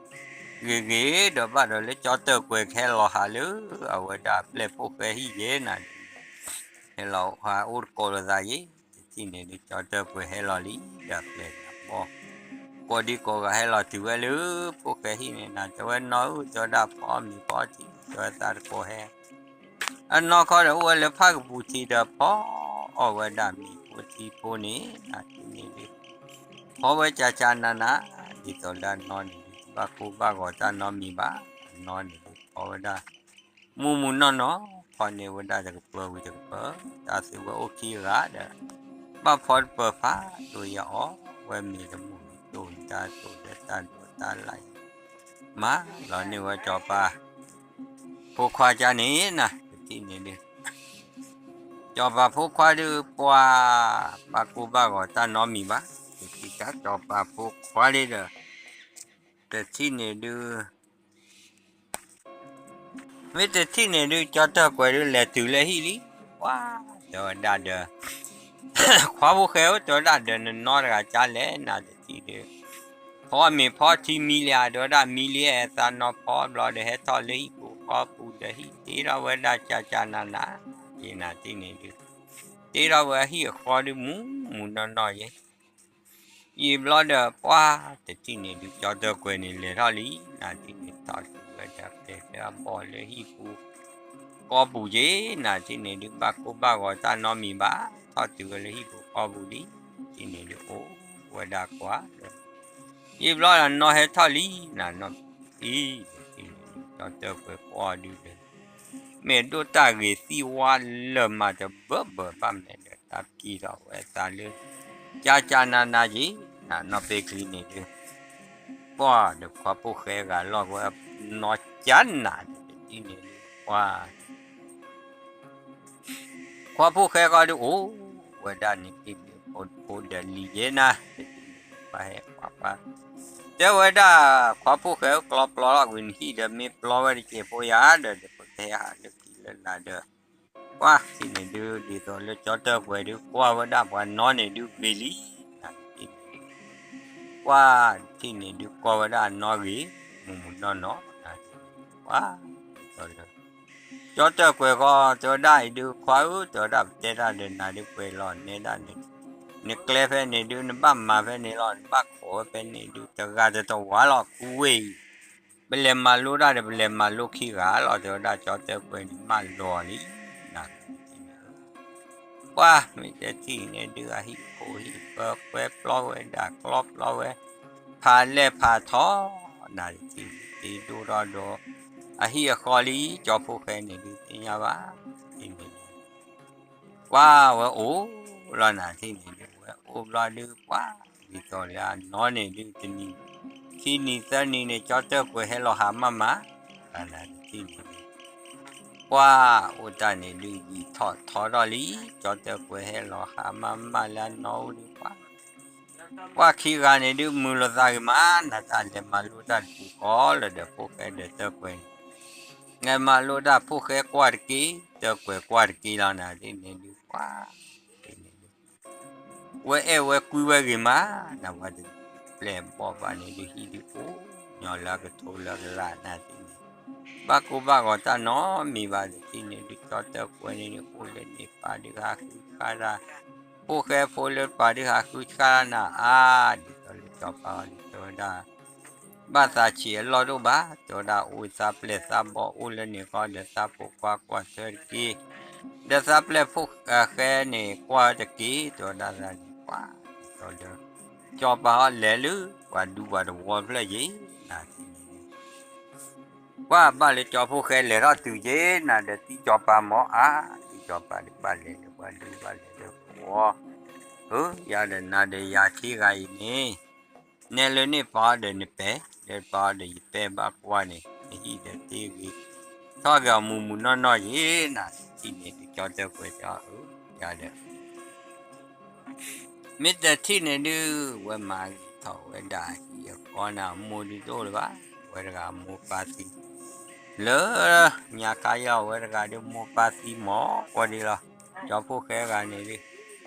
ဒီးဘၣ်ဒီးလၢ ကၠီတၢၢ်ကွဲးကဟဲလီၤဟးလၢ အဝဲဒၣ်အပျဲၢ်ဖိၣ်ဃဲဟံၣ်က့ၤနၤဒုး ဟဲလီၤဟးအိၣ်တကိးလိာ်သးက့ၤ တထံၣ်န့ၣ်ဒုး ကၠီတၢၢ်ကွဲးဟဲလီၤလံ ဒီးအပျဲၢ်န့ၣ်အဘီၣ် ကိးဒံကိးဂၤဟဲလီၤတုၤဝဲလၢ ဖိၣ်ဃဲဟံၣ်န့ၣ်နၤ တဲဝဲနီၢ်ဧၢ တဲဝဲဒၣ်ဖီအီၣ်မ့ၤဖီထံ တဲဝဲသးတကိးဟဲ အနီၢ်ခီဒီးအိၣ်ဝဲလၢဖၣ်ကပူၤထံးဒီး ဖီအီၣ်ဝဲဒၣ်မ့ၤဖိထံဖိန့ၣ် နထံၣ်န့ၣ်ဒုး ဖီဝဲကကနန ဒ်သိးလၢအနီၢ်န့ၣ်ဒုး တဘၣ်ကိၢ်ဘၣ်ဂီၤတၢ်နီတမံၤဘၣ် အနီၢ်န့ၣ်ဒုး ဖီဝဲဒၣ် မုၢ်မုၢ်နီၢ်နီၢ် ဖီန့ၢ်ဝဲဒၣ်တကပၢၤဝံၤတကပၢၤ တၢ်သုဝဲအိၣ်ခံဂၤဒီး ဘၣ်ဖီတပၢၤဖးဒိၣ်ယၤအီၣ်ဝဲမ့ၤတမုၢ် တိၢ်တၢ်တိၢ်ဒီးတၢ်ဒိးတၢ်လၢ်အံၤ မၤလီၤန့ၢ်ဝဲစီၤပၤ ဖိခွါကန့ၣ်နၤ တထံၣ်န့ၣ်ဒုး စီၤပၤဖိခွါဒုး ပှၤ ဘၣ်ကိၢ်ဘၣ်ဂီၤတၢ်နီတမံၤဘၣ် တထံၣ်ကစီၤပၤဖိခွါလံဒီး တထံၣ်န့ၣ်ဒုး မ့ၢ်တထံၣ်န့ၣ်ဒုး ကၠီတၢၢ်ကွဲးဒုး လဲၤတုၤလၢဟံၣ်လံ ပှၤ တဲဝဲဒၣ်ဒီး ခွါဖိၣ်ဃဲဧၢ တဲဝဲဒၣ်ဒီး နနီတဂၤကလဲၣ် နတထံၣ်ဒုး ဖီမ့ၤဖီထံမံလံဧါ တဲဝဲဒၣ်မံလံ အဲၣ်သးနီၤဖီဘျီဒီး ဟဲထီၣ်လၢဟံၣ်ပူၤဃီပူၤဒီး ဟံၣ်တ့ထီၣ်ဝဲဒၣ်ကကနန ယနၤတထံၣ်န့ၣ်ဒုး တ့ထီၣ်ဝဲဟံၣ်အဃီဒုး မုၢ်မုၢ်နီၢ်နီၢ်ယဲ ယံာ်ဘျီဒီး ပှၤ တထံၣ်န့ၣ်ဒုး ကၠီတၢၢ်ကွဲးန့ၣ် လဲၤထီၣ်လံ နထံၣ်န့ၣ် ထီၣ်တုၤဝဲဒၣ် ပဲာ်လၢအဘီၣ်လၢဟံၣ်ပူၤ ဃီပူၤက့ၤ နထံၣ်န့ၣ်ဒုး ဘၣ်ကိၢ်ဘၣ်ဂီၤတၢ်နီတမံၤဘၣ် ထီၣ်တုၤဝဲလၢဟံၣ်ပူၤဃီပူၤလံ တထံၣ်န့ၣ်ဒုး အိၣ်ဝဲဒၣ်ကွၢ်ဒီး ယံာ်ဘျီဒီးနီၢ်ဟဲထီၣ်လံ နနီၢ်အံၤ တထံၣ်န့ၣ်ဒုး ကၠီတၢၢ်ကွဲးကွၢ်ဒုးဒီး မ့ၢ်ဒိၣ်တၢ်ဂ့ၤသံဝါလၢာ်မးတဘၢဘၢဘၣ်မးဒီး တၢ်ကံၢ်ထီၣ်ဝဲသးလၢ ကကနနက့ၤ နနီၢ်ပ့ၤချံန့ၣ်ဒုး ပှၤဒီးခွါဖိၣ်ဃဲဂၤလီၢ်ဝဲ နီၢ်ကနၤန့ၣ်တထံၣ်န့ၣ်ဒုး ပှၤ ခွါဖိၣ်ဃဲဃီဒုးအိၣ်ဝဲဒၣ်န့ၣ် က့ၤဒုးဖိဒီးလံၤယဲနၤ တထံၣ်န့ၣ်ဒုး ပှၤဟဲပှၤပှၤ တဲဝဲဒၣ် ခွါဖိၣ်ဃဲဧၢ ကျီပျီထီၣ်ကွံာ်နဟံၣ်ဒီး မ့ၢ်ပျီဝဲတကဲးဖိယၤဒီး ဒီးပကဟဲဟးလၢခံလၢလာ်ဒီး ပှၤထံၣ်န့ၣ်ဒုး ဒ်သိးလၢကၠီတၢၢ်ကွဲးဒုး ကွၢ်ဝဲဒၣ်ပှၤနီၢ်န့ၣ်ဒုးဂ့ၤလံ နထံၣ်န့ၣ်ဒုး ပှၤထံၣ်န့ၣ်ဒုး ကွၢ်ဝဲဒၣ်အနီၢ်ဂ့ၤ မုၢ်မုၢ်နီၢ်နီၢ် နထံၣ်န့ၣ်ဒုး ပှၤ ဒ်သိးလၢ ကၠီတၢၢ်ကွဲးဃီ တဲဝဲဒၣ်အံၤဒုး ခွါဧၢ တဲဝဲဒၣ် ပတဲတၢ်ဒီးနၤဒုး ပှဲၤလီၤနဲဒၣ်န့ၣ် နကျဲဖဲန့ၣ်ဒုး နဘၣ်မၤဖဲန့ၣ်လီၤ နဘၣ်ခိးဝဲဖဲန့ၣ်ဒုး တဂၤတတဝါလီၤ ကူဝ့ၢ်အံၤ ပလဲၤမၤလိတၢ်ဒီး ပလဲၤမၤလိခံဂၤလီၤ တဲဝဲဒၣ် ကၠီတၢၢ်ကွဲးန့ၣ် မၢလီၤလံ န ပှၤ မ့ၢ်တထံၣ်န့ၣ်ဒုး အဟံၣ်ဖိဟံၣ်ပၢ ကွဲပျီဝဲဒၣ် ကျီပျီဝဲ ဖးလဲၢ်ဖးထီ နတထံၣ်န့ၣ် တ့ဒိၣ်ထီၣ်ဒီး အဟံၣ်အဃီလံ ကၠီဖိၣ်ဃဲန့ၣ်ဒုး သ့ၣ်ညါဘၣ် ထံၣ်န့ၣ်ဒုး ပှၤဝဲအိၣ်လီၤ နတထံၣ်န့ၣ်ဒုး ဝဲအိၣ်ဘျီဒုး ပှၤ ဒ်သိးလၢအနီၢ်န့ၣ်ဒုး တနံၤ ခံနံၤသၢနံၤန့ၣ် ကၠီတၢၢ်ကွဲးဟဲလီၤဟးမးမး နတထံၣ်န့ၣ်ဒုး ပှၤအိၣ်တၢ်န့ၣ်ဒုး ယံာ်ထီၣ်ထီထီၣ်လံ ကၠီတၢၢ်ကွဲးဟဲလီၤဟးမးမးလၢအနီၢ်အိၣ်ဒုး ပှၤ ပှၤခံဂၤန့ၣ်ဒုး မုာ်လိာ်သးဂ့ၤမး နတၢ်လဲၤမၤလိတၢ်တပူၤဃီလၢဒီး ဖိၣ်ဃဲဒီးတၢၢ်ကွဲးန့ၣ် လဲၤမၤလိတၢ် ဖိၣ်ဃဲကွၢ်တက့ၢ် တၢၢ်ကွဲးကွၢ်တက့ၢ်လီၤ နတထံၣ်န့ၣ်ဒုး ပှၤ ဝဲအဲၣ်ဝဲကွံဝဲဂ့ၤမး နဝဲတ ပျဲၢ်ဘီၣ်ဘၣ်န့ၣ်ဒုး ဟံၣ်ဒုးအိၣ်ညီလၢအကထိလၢအကလး နတထံၣ်န့ၣ် ဘၣ်ကိၢ်ဘၣ်ဂီၤတၢ်နီတမံၤဘၣ် တထံၣ်န့ၣ်ဒုး ကၠီတၢၢ်ကွဲးန့ၣ်ဒုး အိၣ်လၢန့ၣ် ပာ်ဒုးဟးဃုခါတၢ် ဖိၣ်ဃဲဖိလၢပာ်ဒုးဟးဃုခါတၢ်နၤ အါ ဒ်သိးလၢစီၤပၤအီၤဒုး တဲဝဲဒၣ် ဘၣ်သးဆံးအလီၢ်တအိၣ်ဘၣ်, တဲဝဲဒၣ် အိၣ်သးပျဲၢ်သးဘီၣ်အိၣ်လၢန့ၣ်ဃီဒီး သးဖိခွါကွၢ်ထွဲတက့ၢ်, ဒီးသးပျဲၢ်ဖိဃဲန့ၣ်ကွၢ်တက့ၢ်, တဲဝဲဒၣ်သးန့ၣ် ပှၤ ဒီး စီၤပၤဟီလဲၤလၢ ပှၤဒူပှၤတဝီဖျၢၣ်ယ့ၣ် နၤ ကွၢ်ဘၣ်လၢစီၤဖိဃဲလဲၤထီၣ်တုၤယ့ၣ် နၤဒီး တံၢ်စီၤပၤမၢ်အါ, တံၢ်စီၤပၤဒီးဘၣ်လဲၤလၢပှၤဒူဘၣ်လဲၤလၢပဝီ, အၢ ယၤဒီးနၤဒီးယၤထံဂၤအံၤန့ၣ်, နဲလၢန့ၣ်ပၢ်ဒီးနပဲာ်, ဒီးပၢ်ဒီးယပဲာ်ဘၣ်ကွၢ်န့ၣ် နဟံၣ်ဒီးတ့ဂ့ၤ, ထီၣ်က့ၤအီၤမုၢ်မုၢ်နီၢ်နီၢ်ယ့ၣ် နၤ တထံၣ်န့ၣ်ဒုး ကၠီတဲၣ်ကွဲးတဲအီၤ အၢ ယၤဒီး မ့ၢ်တထံၣ်န့ၣ်ဒုး ဝဲမၤဂ့ၤထီၣ်ဝဲဒၣ်ဟံၣ်အဃီန့ၣ် အမိၢ်ဒုးတအိၣ်လၢၤဘၣ်, ဝဲတဂၤမိၢ်ပၢ်သံ, လၢ ညါခါယီၤဝဲတဂၤဒုးမိၢ်ပၢ်သံမီၢ် ကွၢ်ဒ်လီၤ, စီၤဖိဃဲဂၤန့ၣ်ဒုး,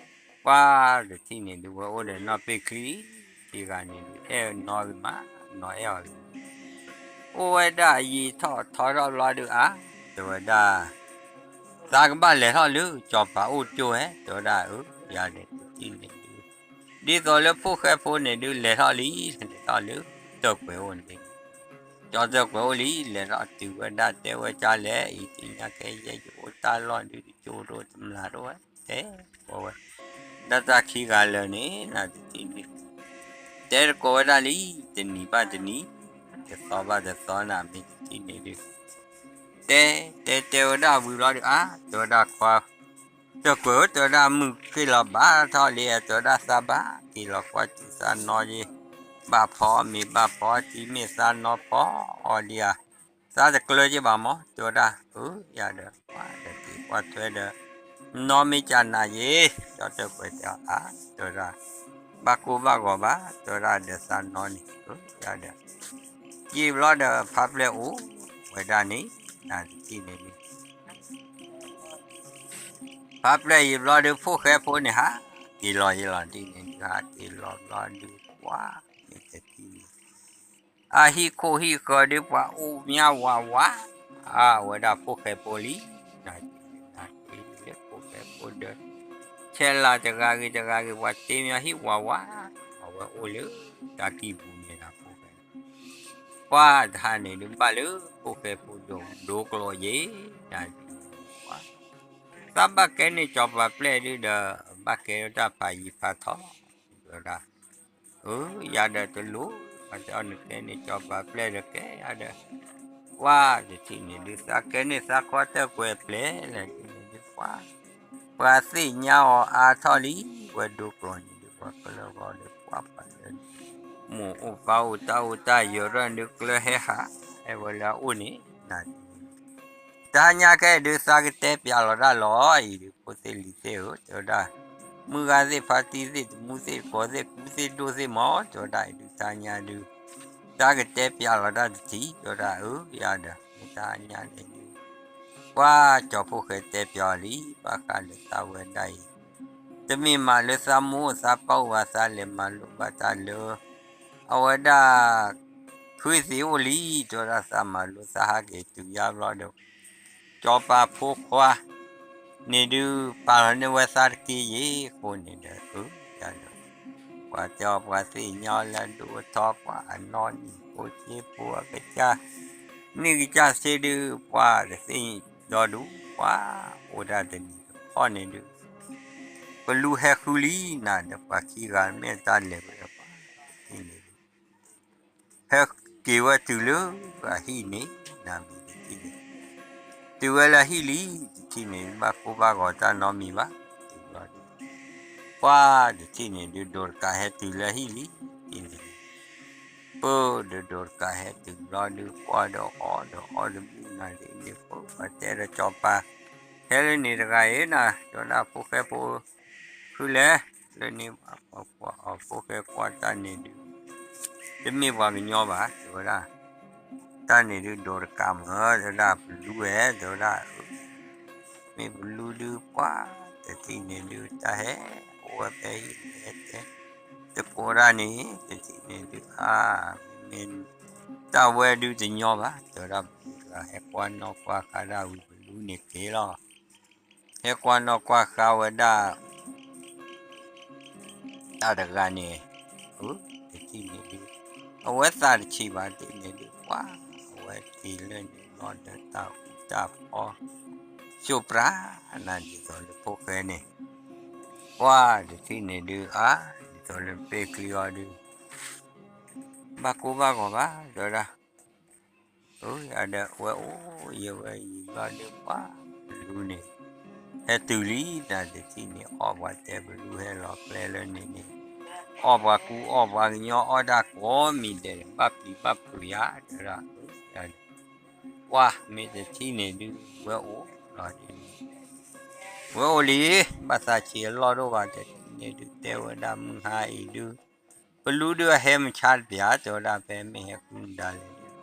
ပှၤတထံၣ်န့ၣ်ဒုး ဝဲအိၣ်ဒီးနီၢ်ပ့ၢ်ချံ, ထံဂၤန့ၣ်ဒုး အဲၣ်နီၢ်ဂ့ၤမး, နီၢ်အဲၣ်အီၤဂ့ၤ, အိၣ်ဝဲဒၣ်ယံာ်ထီၣ်ထီထီၣ်ဘျီဒုးအါ, တဲဝဲဒၣ် သးကဘၣ်လဲၤထီၣ်လၢ စီၤပၤအိၣ်ကၠိဝဲ, တဲဝဲဒၣ် အၢ ယၤဒီးတထံၣ်န့ၣ်ဒုး, ဒ်သိးလၢဖိၣ်ဃဲဖိန့ၣ်ဒုး လဲၤထီၣ်လံ, လဲၤထီၣ်လၢ တၢၣ်ကွဲးအိၣ်န့ၣ်, ကၠီတၢၣ်ကွဲးအိၣ်လံ, လဲၤထီၣ်တုၤဝဲဒၣ်တဲဝဲကၢ်လဲၣ် အံၤသ့ၣ်ညါကဲယဲ ယအိၣ်တၢ်လီၢ်ဒုး ယကၠိတအိၣ်တမျၢ်တအိၣ်ဝဲ, တဲဝဲဝဲ, ဒီးတၢ်ခံဂၤလၢာ်န့ၣ် နၤတထံၣ်န့ၣ် တဲတကိးဝဲဒၣ်လံ, တနံၤဘၣ်တနံၤ, တသီဘၣ်တသီ နၤမ့ၢ်တထံၣ်န့ၣ်ဒုး, တဲ တဲတဲဝဲဒၣ်ဝံၤဘျီဒုးအါ, တဲဝဲဒၣ်ခွါ, တၢၣ်ကွဲးဧၢ တဲဝဲဒၣ်မုၢ်က့ၢ်လီၤဘၣ်ထီၣ်လံ, တဲဝဲဒၣ်သးဘၣ်က့ၤလီၤကွၢ်ထံသးနီယ့ၣ်, ဘၣ်ဖီအီၣ်မ့ၤဘၣ်ဖီအီၣ်ထံမ့ၢ်သးနီဖီအီၣ်ဒံးဧါ, သးတကျၢၤက့ၤဘၣ်မီၢ် တဲဝဲဒၣ်, အၢ ယၤဒီး ပှၤဒီးက့ၤကွၢ်ထွဲဒီး နီၢ်မ့ၢ်ကၢ်နၤယ့ၣ်, ကၠီတၢၣ်ကွဲးတဲအီၤအါ, တဲဝဲဒၣ်, ဘၣ်ကိၢ်ဘၣ်ဂီၤဘၣ် တဲဝဲဒၣ်ဒီးသးနီန့ၣ်, အၢ ယၤဒီး, ယံာ်ဘျီဒီးဖးပျဲၢ်အိၣ်ဝဲဒၣ်န့ၣ်, နၤတထံၣ်န့ၣ်ဒုး ဖးပျဲၢ်ယံာ်ဘျီဒုး ဖိၣ်ဃဲဖိန့ၣ်ဟး, က့ၤလီၤယ့ၣ်လီၤတထံၣ်န့ၣ်ဒုး ဟးက့ၤလီၤဘျီဒုး ပှၤမ့ၢ်တထံၣ်န့ၣ် အဟံၣ်ခိၣ်ဟံၣ်ဃၢၤဒုး ပှၤအိၣ်မးဝးဝး, အဝဲဒၣ်ဖိၣ်ဃဲဖိလံ, နၤတထံၣ်န့ၣ် နၤတထံၣ်န့ၣ်လၢဖိၣ်ဃဲဖိဒီး, ဆဲးလၤတဂၤဂ့ၤတဂၤဂ့ၤ ပှၤတ့မးဟံၣ်ဝးဝး, အဝဲအိၣ်လၢတၢ်ကံၢ်ပူၤန့ၣ်ဒီးဖိၣ်ဃဲ ပှၤတဟါန့ၣ်ဒုးဘၣ်လၢဖိၣ်ဃဲဖိဒိၣ်ဒိကျိာ်ယ့ၣ်, နၤတထံၣ်န့ၣ်ပှၤ, သးဘၣ်ကဲန့ၢ်စီၤပၤပျဲၢ်ဒုးဒီး, ဘၣ်ကဲလၢတၢ်ဖးယံၤဖးထီ, တဲဝဲဒၣ်, အၢ ယၤဒီးတလိၣ်, ပှၤတဲအီၤနကဲန့ၢ်စီၤပၤပျဲၢ်ဒီးကဲယၤဒီး, ပှၤတထံၣ်န့ၣ်ဒုး သးကဲန့ၢ်သးခွါတၢၣ်ကွဲးပျဲၢ်လဲၣ်ဒ်န့ၣ်ဒုး ပှၤ ပှၤသ့ၣ်ညါအီၤအါထီၣ်လံ, ဝဲဒိကျိာ်န့ၣ်ဒုး ပှၤကလၢဂီၤဒီး ပှၤပှၤလၢ မိၢ်အိၣ်ပၢ်အိၣ် တၢ်အိၣ်တၢ်ယၢၤထီၣ်န့ၣ်ဒုး ကျၢဟဲဟး ဟဲဝဲလၢအအိၣ်န့ၣ်, နၤတထံၣ်န့ၣ်ဒုး တဟါညါခဲအံၤဒုး သးကတဲပျးလီၤတၢ်လီၤအံၤဒုး ဖိသ့ၣ်လံၤသ့ၣ်ဧၢ တဲဝဲဒၣ်, မုၢ်ဂၤသ့ၣ် ဖါတံၢ်သ့ၣ် တမူသ့ၣ် တကိးသ့ၣ် ကူသ့ၣ်ဒိၣ်သ့ၣ်မး တဲဝဲဒၣ်အံၤဒုး တဟါညါဒုး တၢ်ကတဲပျးလီၤတၢ်တထံၣ် တဲဝဲဒၣ် အၢ ယၤဒီး မ့ၢ်တဟါညါန့ၣ်ဒုး ပှၤကၠီၤဖိၣ်ဃဲတဲပျးအီၤလံ ဘၣ်ဃးလၢသးဝဲဒၣ်အံၤ, တမ့ၢ်မးလၢသးမိၢ်သးပၢ်အိၣ်ဘၣ် သးလဲၤမၤလိဘၣ်တၢ်လၢ အဝဲဒၣ် ဖုသ့ၣ်အိၣ်လံ တဲဝဲဒၣ် သးမၤလိသးဟးက့ၤတုၤယါဘျီဒီး ကၠီၤပၤဖိခွါန့ၣ်ဒုး ပာ်လီၤန့ၢ်ဝဲသးတက့ၢ်ယ့ၣ် အဃိန့ၣ်ဒီး အၢ ယၤဒီး ပှၤတဲအီၤ ပှၤသ့ၣ်ညါအီၤလၢအဒိၣ်အထီ ပှၤအနီၢ်နံၣ်ဖိဆ့ဖိအကစၢ် န့ၢ်ကစၢ်ဆ့ဒုး ပှၤတသ့ၣ်ညါဒီဒူၣ် ပှၤအိၣ်ဒၣ်တနံၤတခီန့ၣ်ဒုး ကလူးဟဲဃုလံနၤဒီး ပှၤခံဂၤမ့ၢ်တၢ်လဲၤဝဲဒီးပှၤတထံၣ်န့ၣ်ဒုး ဟဲက့ၤဝဲတုၤလၢအဟံၣ်န့ၣ် နၤမ့ၢ်တထံၣ်န့ၣ် တုၤဝဲလၢအဟံၣ်လံ တထံၣ်န့ၣ် ဘၣ်ကိၢ်ဘၣ်ဂီၤတၢ်နီတမံၤဘၣ် တုၤဘျီဒုး ပှၤတထံၣ်န့ၣ်ဒုး ဒိးတကးဟဲတုၤလၢအဟံၣ်လံ တထံၣ်န့ၣ် ပၢ်ဒီးဒိးတကးဟဲတုၤဘျီဒုး ပှၤဒီးအီၣ်ဒီးအီၣ်တဘျုးနၤဒ်န့ၣ် ပှၤတဲဒီးကၠီၤပၤ ဟဲလၢန့ၣ်တဂၤအံၤနၤ တဲဝဲဒၣ်ဖိၣ်ဃဲဖိ ဃုလဲၣ် လၢန့ၣ် ပှၤဖိၣ်ဃဲကွၢ်တၢ်န့ၣ်ဒုး တမ့ၢ်ပှၤကညီဘၣ် တဲဝဲဒၣ် တၢ်န့ၣ်ဒုးဒိးတကးမး တဲဝဲဒၣ်ပလူဝဲ တဲဝဲဒၣ် မ့ၢ်ပလူဒုးပှၤတထံၣ်န့ၣ်ဒုး တၢ်ဟဲအိၣ်ဝဲဖဲဟံၣ်န့ၣ် ဟဲတဲ တကိးတၢ်န့ၣ် တထံၣ်န့ၣ်ဒုး အါ မ့ၢ် တၢ်ဝဲဒုးတညီဘၣ် တဲဝဲဒၣ် ပလူတဂၤဟဲကွၢ်နီၣ်ကွၢ်ဃါဒၣ်ဝံၤပလူန့ၣ်က့ၤလီၤ ဟဲကွၢ်နီၣ်ကွၢ်ဃါဝဲဒၣ် တၢ်တဂၤန့ၣ် အၢ တထံၣ်န့ၣ်ဒုး အဝဲသးတဆံးဘၣ်ဒ်န့ၣ်ဒုး ပှၤ အဝဲက့ၤလၢန့ၣ်လီၤဒီးတၢ်အူတၢ်ဖီ စိးပြးနၤ ဒ်သိးလၢဖိၣ်ဃဲန့ၣ် ပှၤတထံၣ်န့ၣ်ဒုး အါ ဒ်သိးလၢပ့ၢ်ချံအီၤဒုး ဘၣ်ကိၢ်ဘၣ်ဂီၤဘၣ် တဲဝဲဒၣ် အၢ ယၤဒီး ဝဲအိၣ်ယံၤဝဲယံၤဘျီဒုး ပှၤ ပလူန့ၣ် ဟဲတုၤလံ နၤတထံၣ်န့ၣ် အီၣ်ပှၤတဲပလူဟဲလီၤကျဲလၢန့ၣ်န့ၣ် အီၣ်ပှၤကူအီၣ်ပှၤကညီ အီၣ်တၢ်ကိးမံၤဒဲး ဘၣ်ပျံၤဘၣ်ဖုးယၤ တဲဝဲဒၣ် ပှၤ မ့ၢ်တထံၣ်န့ၣ်ဒုး ဝဲအိၣ်လီၤဒ်န့ၣ် ဝဲအိၣ်လံ ဘၣ်သးဆံးအလီၢ်ဒိၣ်ဘၣ် တထံၣ်န့ၣ်ဒုး တဲဝဲဒၣ်မုၢ်ဟါအံၤဒုး ပလူဒုးအဟဲမဆါတပျၢ် တဲဝဲဒၣ် ဖဲမ့ၢ်ဟဲကူမတၤလဲၣ်ဒုး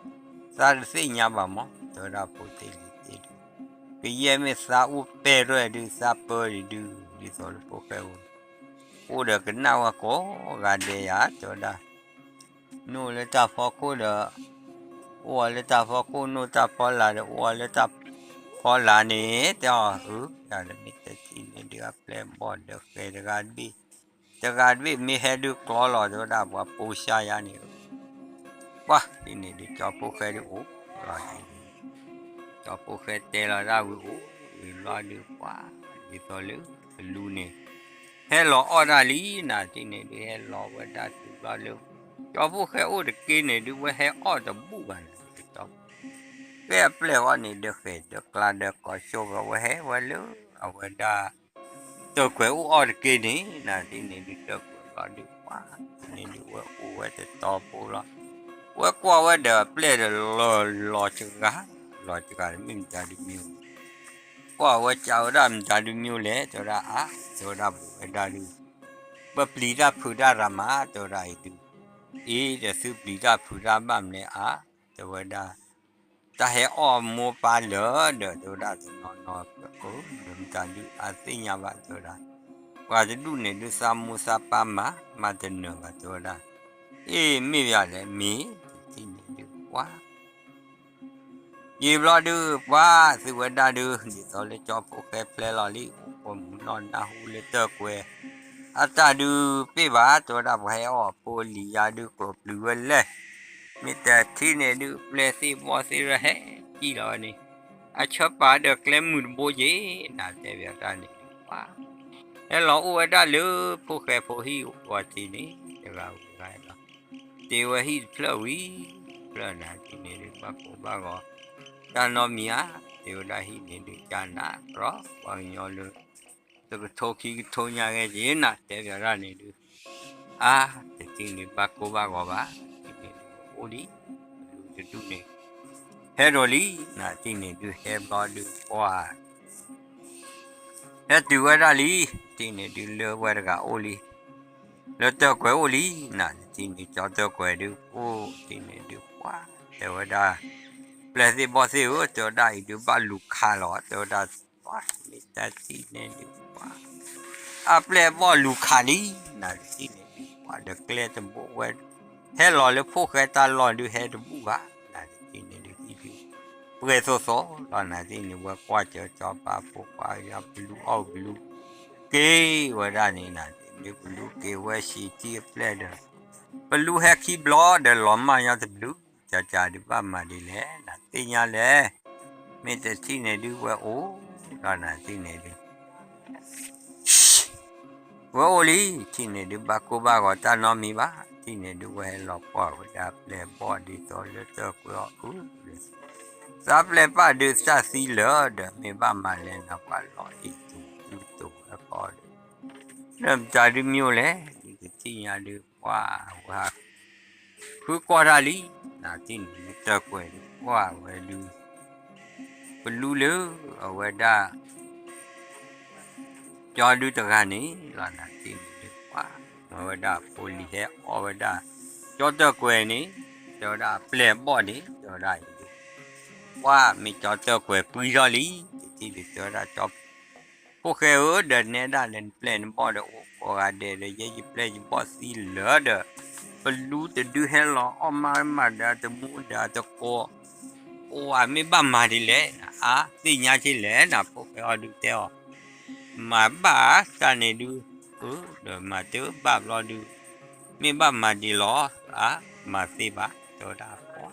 သးတသ့ၣ်ညါဘၣ်မး တဲဝဲဒၣ် ဖိသ့ၣ်လံၤသ့ၣ်ဒုး ကယဲၢ်မ့ၢ်သးအိၣ်ပဲၢ်ရဲၣ်ဒုး သးပၢဒံးဒုး ဒ်သိးလၢဖိၣ်ဃဲအိၣ် အိၣ်ဒီးကနၣ်ဝဲကိးဂၤဒဲးယၤ တဲဝဲဒၣ် နအိၣ်လၢတၢ်ဖီခိၣ်ဒီး အိၣ်ဝဲလၢတၢ်ဖီခိၣ် နအိၣ်တၢ်ဖီလာ်ဒီး အိၣ်ဝဲလၢတၢ်ဖီလာ်န့ၣ် တဲအီၤ အၢ ယၤဒီးမ့ၢ်တထံၣ်န့ၣ်ဒုး အပျဲၢ်ဘီၣ်ဒီးဃဲၤတဂၤတဘ့ၣ် တဂၤတဘ့ၣ်မ့ၢ်ဟဲဒုးကျီလီၤ တဲဝဲဒၣ် ပှၤပိာ်စါယၤန့ၣ် ပှၤ ဒ်န့ၣ်ဒုး ကၠီဖိၣ်ဃဲဒုးအိၣ်လီၤဒ်န့ၣ် ကၠီဖိၣ်ဃဲတဲလီၤဒၣ်ဝံၤအိၣ်ဝံၤဘျီဒုး ပှၤ ဒ်သိးလၢပလူန့ၣ် ဟဲလီၤအီၣ်တၢ်လံ နၤတထံၣ်န့ၣ်ဒုး ဟဲလီၤဝဲဒၣ်တုၤဘျီလၢ ကၠီဖိၣ်ဃဲအိၣ်တက့ၢ်န့ၣ်ဒုး ဝဲဟဲအီၣ်တဘူၣ်ဘၣ်န့ၣ် ကၠီဖိၣ်ဃဲအပျဲၢ်အီၤန့ၣ် ဒီးဃဲၤဒီးကျါဒီးကိးဆိကဝဲဟဲဝဲလၢ အဝဲဒၣ် တၢၢ်ကွဲၤအိၣ်အီၣ်တက့ၢ်န့ၣ် နၤတထံၣ်န့ၣ်ဒုး တၢၢ်ကွဲၤဘျီဒုး ပှၤ န့ၣ်ဒုး ဝဲအိၣ်ဝဲတတီၤဖိလီၤ ဝဲကွၢ်ဝဲဒီးအပျဲၢ်ဒီးလီၤ လီၤစှၤ လီၤစှၤတမ့ၢ်မတၤဒုးမံၤ ကွၢ်ဝဲကးဝဲဒၣ်မတၤဒုးမံၤလဲၣ် တဲဝဲဒၣ် အါ တဲဝဲဒၣ် ဘူးဝဲဒၣ်ဒုး ပပျံၤတၢ်ဖုးတၢ်ရၤမး တဲဝဲဒၣ်အံၤဒုး အ့ဒီးသုပျံၤတၢ်ဖုးတၢ်ဘၣ်မနုၤလဲၣ် အါ တဲဝဲဒၣ် တၢ်ဟဲအီၣ်မိၢ်ပၢ်လၢာ်ဒီး တဲဝဲဒၣ်တနီၤနီၤ အၢ ဒီးမတၤဒုးအသ့ၣ်ညါဘၣ် တဲဝဲဒၣ် ပှၤတဒူၣ်န့ၣ်ဒုးသးမိၢ်သးပၢ်မၤ မၤတနၢၤဘၣ် တဲဝဲဒၣ် အ့ မ့ၢ်ဘၣ်လဲၣ် မ့ၢ်တထံၣ်န့ၣ်ဒုး ပှၤ ယံာ်ဘျီဒုး ပှၤ သုဝဲဒၣ်ဒုး ဒ်သိးလၢကၠီဖိၣ်ဃဲဖျဲလီၤလံ အိၣ်ပိာ်မုၣ်နီၢ်နၢ်ဟူလၢတၢၢ်ကွဲၤ အတၢ်ဒုးပ့ၢ်ဘၣ် တဲဝဲဒၣ် ပှၤဟဲအီၣ်ဖိလံၤယါဒုး ကျိာ်ပျုၤဝဲလဲၣ် မ့ၢ်တထံၣ်န့ၣ်ဒုး ပျဲၢ်သ့ၣ်ဘီၣ်သ့ၣ်ရၢဟဲကံၣ်လီၤဝဲန့ၣ် အဆၢပာ်ဒီးကျဲမုၢ်တဘိက့ၤ နၤတဲဘၣ်တၢ်န့ၣ်ဒုး ပှၤ ဟဲလီၤအိၣ်ဝဲဒၣ်လၢဖိၣ်ဃဲဖိဟံၣ်ဝဲတ့ၢ်န့ၣ် တဂၤဝံၤတဂၤလီၤ တ့ၢ်ဝဲဟံၣ်တဖျၢၣ်ဝံၤ တဖျၢၣ်နၤတထံၣ်န့ၣ်ဒုး ဘၣ်ကိၢ်ဘၣ်ဂီၤ တၢ်နီတမံၤဧါ တ့ၢ်ဝဲဒၣ်ဟံၣ်န့ၣ်ဒုး ကနးကြီ ပှၤကညီလၢ တကထိခံကထိညါဂ့ၤက့ၤ နၤတဲဘၣ်တၢ်န့ၣ်ဒုး အါ တထံၣ်န့ၣ်ဘၣ်ကိၢ်ဘၣ်ဂီၤဘၣ် တထံၣ်န့ၣ်ဒုး အိၣ်လံ ပလူတဒူၣ်န့ၣ် ဟဲဒိးလံ နၤတထံၣ်န့ၣ်ဒုး ဟဲဘျီဒုး ပှၤ ဟဲတုၤဝဲဒၣ်လံ တထံၣ်န့ၣ်ဒုး လၢဝဲတဂၤအိၣ်လံ လၢတၢၢ်ကွဲၤအိၣ်လံ နၤတထံၣ်န့ၣ် ကၠီတၢၢ်ကွဲၤဒုး အိၣ်တထံၣ်န့ၣ်ဒုး ပှၤ တဲဝဲဒၣ် ပျဲၢ်သ့ၣ်ဘီၣ်သ့ၣ်ဧၢ တဲဝဲဒၣ်အံၤဒုး ဘၣ်လူၤခးလီၤ တဲဝဲဒၣ် ပှၤ မ့ၢ်တထံၣ်န့ၣ်ဒုး ပှၤ အပျဲၢ်ဘီၣ်လူၤခးလံ နၤတထံၣ်န့ၣ်ဒုး ပှၤဒီးကျဲတဘိဝဲ ဟဲလီၤလၢဖိၣ်ဃဲတၢ်လီၢ်ဒုး ဟဲတဘူၣ်ဘၣ် နၤတထံၣ်န့ၣ်ဒုး ဟံၣ်ဒုး ပှဲၤသိးသိးလီၤ နၤတထံၣ်န့ၣ် ဝဲကွၢ်စၢၤကၠီပာ်ဖိခွါယါ ပလူအီၣ်ပလူ က့ၤဝဲဒၣ်န့ၣ် နၤတထံၣ်န့ၣ် ပလူက့ၤဝဲဆံးထံၣ်အပျဲၢ်ဒီး ပလူဟဲခံဘျီဒီးလီၤမၢ်ညီတဘျုး ကၠီကၠီဒုးဘၣ်မၤဒ်လဲၣ် နၤသ့ၣ်ညါလဲၣ် မ့ၢ်တထံၣ်န့ၣ်ဒုးဝဲအိၣ်လီၤ နၤတထံၣ်န့ၣ်ဒုး ဝဲအိၣ်လံ ထံၣ်န့ၣ်ဒုး ဘၣ်ကိၢ်ဘၣ်ဂီၤတၢ်နီတမံၤဘၣ် ထံၣ်န့ၣ်ဒုး ဝဲဟဲလီၤကွၢ်ဝဲဒၣ်ပျဲၢ်ဘီၣ်ဒ်သိးလၢတၢၢ်ကွဲၤအီၤအု သးပျဲၢ်ပၢ်ဒုးသၣ်သံလၢာ်ဒီး မ့ၢ်ဘၣ်မၤလဲၣ်နၤ ပှၤလီၤအံၤတူာ်တူာ်ဝဲဃီဒီး လၢမတၤဒုးမံၤလဲၣ် ဒုးတထံၣ်ညါဒုး ပှၤဝဲ ဃုကွၢ်တၢ်လံ နၤတထံၣ်န့ၣ်ဒုး တၢၢ်ကွဲၤဒုး ကွၢ်ဝဲဒုး ပလူလၢအဝဲဒၣ် ကၠီဒုးတဂၤန့ၣ်လီၤ နၤတထံၣ်န့ၣ်ဒုး ပှၤ မၤဝဲဒၣ်ဖိလံၤဟဲအီၣ်ဝဲဒၣ် ကၠီတၢၢ်ကွဲၤန့ၣ် တဲဝဲဒၣ်ပျဲၢ်ဘီၣ်န့ၣ် တဲဝဲဒၣ်အံၤဒုး ပှၤမ့ၢ်ကၠီတၢၢ်ကွဲၤပှံထီၣ်လံ တထံၣ်ဒုး တဲဝဲဒၣ်ကၠီ ဖိၣ်ဃဲဧၢ ဒီးနဲဒၣ်လဲာ်နပျဲၢ်နဘီၣ်ဒီး အိၣ်ကိးဂၤဒဲးဒီး ယဲယပျဲၢ်ယဘီၣ်သံလၢာ်ဒီး ပလူတဒုဟဲလီၤအီၣ်မးမးဒီးတမူဒီးတကိး အိၣ်ဝဲမ့ၢ်ဘၣ်မၤဒ်လဲၣ် အါ သ့ၣ်ညါက့ၤလဲၣ် နဖိၣ်ဃဲအီၤဒုးတဲအီၤ မၤဘၣ်တၢ်န့ၣ်ဒုး အၢ ဒီးမၤတဘၣ်ဘျီဒုး မ့ၢ်ဘၣ်မၤဒ်လဲၣ်ဧါ, မၤသ့ဘၣ် တဲဝဲဒၣ်ပှၤ,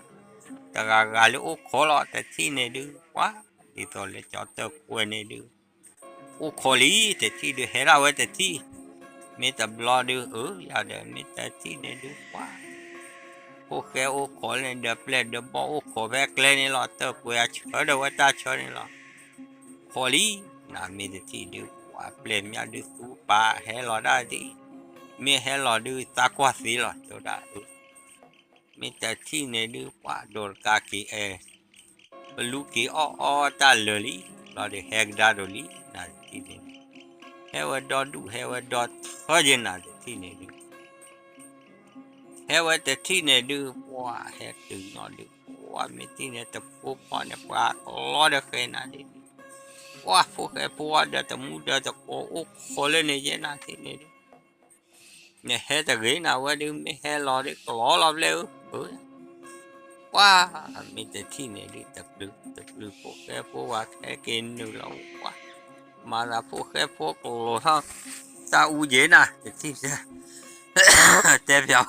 တဂၤဂၤလၢအိၣ်ခိးလီၤ တထံၣ်န့ၣ်ဒုး ပှၤ, ဒ်သိးလၢကၠီတၢၢ်ကွဲန့ၣ်ဒုး အိၣ်ခိးလံ တထံၣ်ဒုး ဟဲဒၣ်ဝဲတထံၣ်, မ့ၢ်တဘျီဒုး အၢ ယၤဒီး မ့ၢ်တထံၣ်န့ၣ်ဒုး ပှၤ ဖိၣ်ဃဲအိၣ်ခိးန့ၣ်ဒီး ပျဲၢ်ဒီးဘီၣ်အိၣ်ခိးဖဲကျဲန့ၣ်လီၤ, တၢၢ်ကွဲအဆၢဒီးဝဲတၢ်ဆၢန့ၣ်လီၤ, ခိးလံ, နမ့ၢ်တထံၣ်ဒုး ပှၤပျဲၢ်မးဒုးသူပာ်ဟဲလီၤဒၣ်ဒ်, မ့ၢ်ဟဲလီၤဒုး သးကွၢ်သ့လီၤ တဲဝဲဒၣ်အၢ မ့ၢ်တထံၣ်န့ၣ်ဒုး ပှၤဒိးတကးက့ၤအဲၣ်, ပလူက့ၤအီၣ်အီတၢ်လၢာ်လံ, ဘျီဒီးဟဲကဒါဒီးလံ, နတထံၣ်န့ၣ်, ဟဲဝဲဒီဒူၣ် ဟဲဝဲဒီထၢက့ၤ နတထံၣ်န့ၣ်ဒုး ဟဲဝဲတထံၣ်န့ၣ်ဒုး ပှၤဟဲတုၤနီၣ်ဒုး ပှၤမ့ၢ်တထံၣ်န့ၣ် တဖိဖီန့ၣ် ပှၤကျီဒီးဃဲနၤဒ်န့ၣ်, ပှၤဖိၣ်ဃဲဖိဝဲဒီးတမူဒီးတကိးအိၣ်ခိးလၢန့ၣ်ယဲ နတထံၣ်န့ၣ်ဒုး နဟဲတဂ့ၤနၤဝဲဒုး မ့ၢ်ဟဲလီၤဒုး ကျီလီၤဘျဲၣ်ဧၢ, ပှၤမ့ၢ်တထံၣ်န့ၣ်ဒုး တပျုၤ တပျုၤဖိၣ်ဃဲဖိဝဲဟဲက့ၤနုာ်လီၤ ပှၤ မၤသးဖိၣ်ဃဲဖိကျိၤထီၣ်တၢ်အူက့ၤနၤ တထံၣ် တဲဖျါ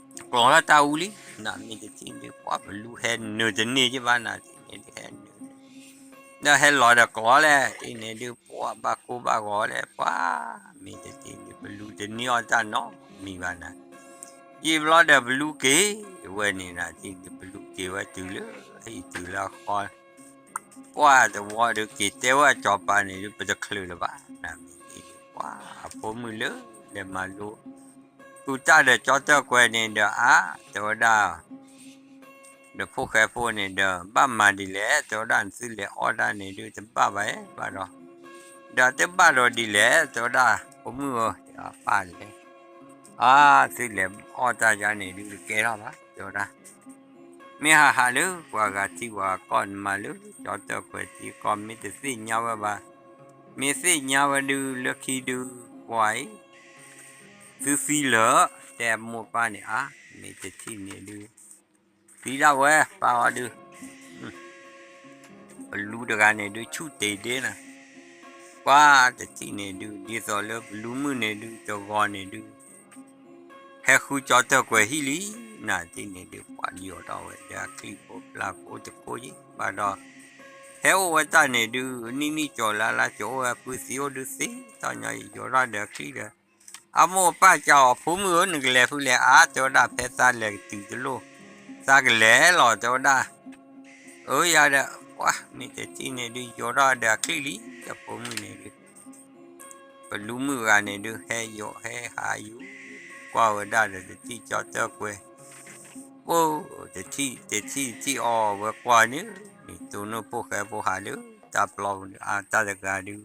ကျိၤထီၣ်တၢ်အူလံ, နမ့ၢ်တထံၣ်ဒုး ပှၤပလူဟဲနုာ်တန့ၢ်က့ၤဘၣ် နတထံၣ်န့ၣ်ဒုး ဟဲနုာ် ဒီးဟဲလီၤဒီးကျီလဲၣ် တထံၣ်န့ၣ်ဒုး ပှၤဘၣ်ကိၢ်ဘၣ်ဂီၤလဲၣ် ပှၤမ့ၢ်တထံၣ်ဒုး ပလူတန့ၢ်အီၣ်တၢ်နီတမံၤဘၣ်နၤ, ယံာ်ဘျီဒီးပလူက့ၤဝဲန့ၣ် နတထံၣ်ဒုး ပလူက့ၤဝဲတုၤလၢဟံၣ်တုၤလၢဃီ ပှၤတဝီဒီးက့ၤတဲဝဲအစီၤပၤန့ၣ်ဒုး ပတချုးလၢၤဘၣ် နမ့ၢ်တထံၣ်ဒုး ပှၤအဖိမုၣ်လၢလဲၤမၤလိ သူတၢ်ဒီးကၠီတၢၢ်ကွဲန့ၣ်ဒီးအါ တဲဝဲဒၣ် ဒီးဖိၣ်ဃဲဖိန့ၣ်ဒီး ဘၣ်မၤဒ်လဲၣ် တဲဝဲဒၣ် နသုလဲၤအီၣ်တၢ်န့ၣ်ဒုး တဘၣ်ဘၣ်ဘၣ်ဒီး, ဒီးတဘၣ်ဒီးဒ်လဲၣ် တဲဝဲဒၣ် ဖိမုၣ်ဧၢ ပၢ်လဲၣ်, အါ သုလဲၤအီၣ်တၢ်ယါန့ၣ်ဒုး တကဲထီၣ်ဘၣ် တဲဝဲဒၣ် မ့ၢ်ဟးဟးလၢပှၤဂၤထံပှၤကီၢ်န့ၣ် မၤလၢကၠီတၢၢ်ကွဲထံကီၢ် မ့ၢ်တသ့ၣ်ညါဝဲဘၣ်, မ့ၢ်သ့ၣ်ညါဝဲဒုး လၢခံဒုး ပှၤအံၤ သုသံလၢာ် တဲအမိၢ်ပၢ်န့ၣ် အါ မ့ၢ်တထံၣ်န့ၣ်ဒုး သံဒၣ်ဝဲ ပၢ်အီၤဒုး ပလူတဂၤန့ၣ်ဒုး ဆူၣ်တ့ၢ်ဒ့နၤ, ပှၤတထံၣ်န့ၣ်ဒုး ဒ်သိးလၢပလူမုၣ်န့ၣ်ဒုး တဂီၤန့ၣ်ဒုး ဟဲဃုကၠီတၢၢ်ကွဲဟံၣ်လံ, နတထံၣ်န့ၣ်ဒုး ပှၤယိးထီၣ်ဝဲဒီးအချံၣ်ဖိပျၢ်ဖိတခိၣ်ယံၤဘၣ်ဒီး ဟဲအိၣ်ဝဲတၢ်န့ၣ်ဒုး နံၣ်နံၣ်ကၠီၤလါလါကၠီၤအိၣ်ဝဲပုၢ်သံအိၣ်ဒုးသ့ တီၢ်ညီယိးထီၣ်ဒီးအချံၣ်ဒီး အမိၢ်ပၢ်ကးအီၤ ဖိမုၣ်ဧၢ နကလဲၤဖုလဲၣ် အါ တဲဝဲဒၣ် ဖဲသးလဲၤကတုၤတလိၣ် သးကလဲၤလီၤ တဲဝဲဒၣ်, အၢ ယၤဒီး ပှၤမ့ၢ်တထံၣ်န့ၣ်ဒုး ယိးထီၣ်ဒီးအချံၣ်လံ အဖိမုၣ်န့ၣ်ဒုး ပလူမုၣ်ဂၤန့ၣ်ဒုး ဟဲယိးဟဲဟးယူၤ ကွၢ်ဝဲဒၣ်ဒီးတထံၣ်ကၠီတၢၢ်ကွဲ အိၣ် တထံၣ်တထံၣ်တထံၣ်အီၤဝဲကွၢ်န့ၣ် မ့ၢ်တိၢ်နီၣ်ဖိၣ်ဃဲဖိဟးလၢ တၢ်ပျီပူၤန့ၣ် အါတၢ်တဂၤဒုး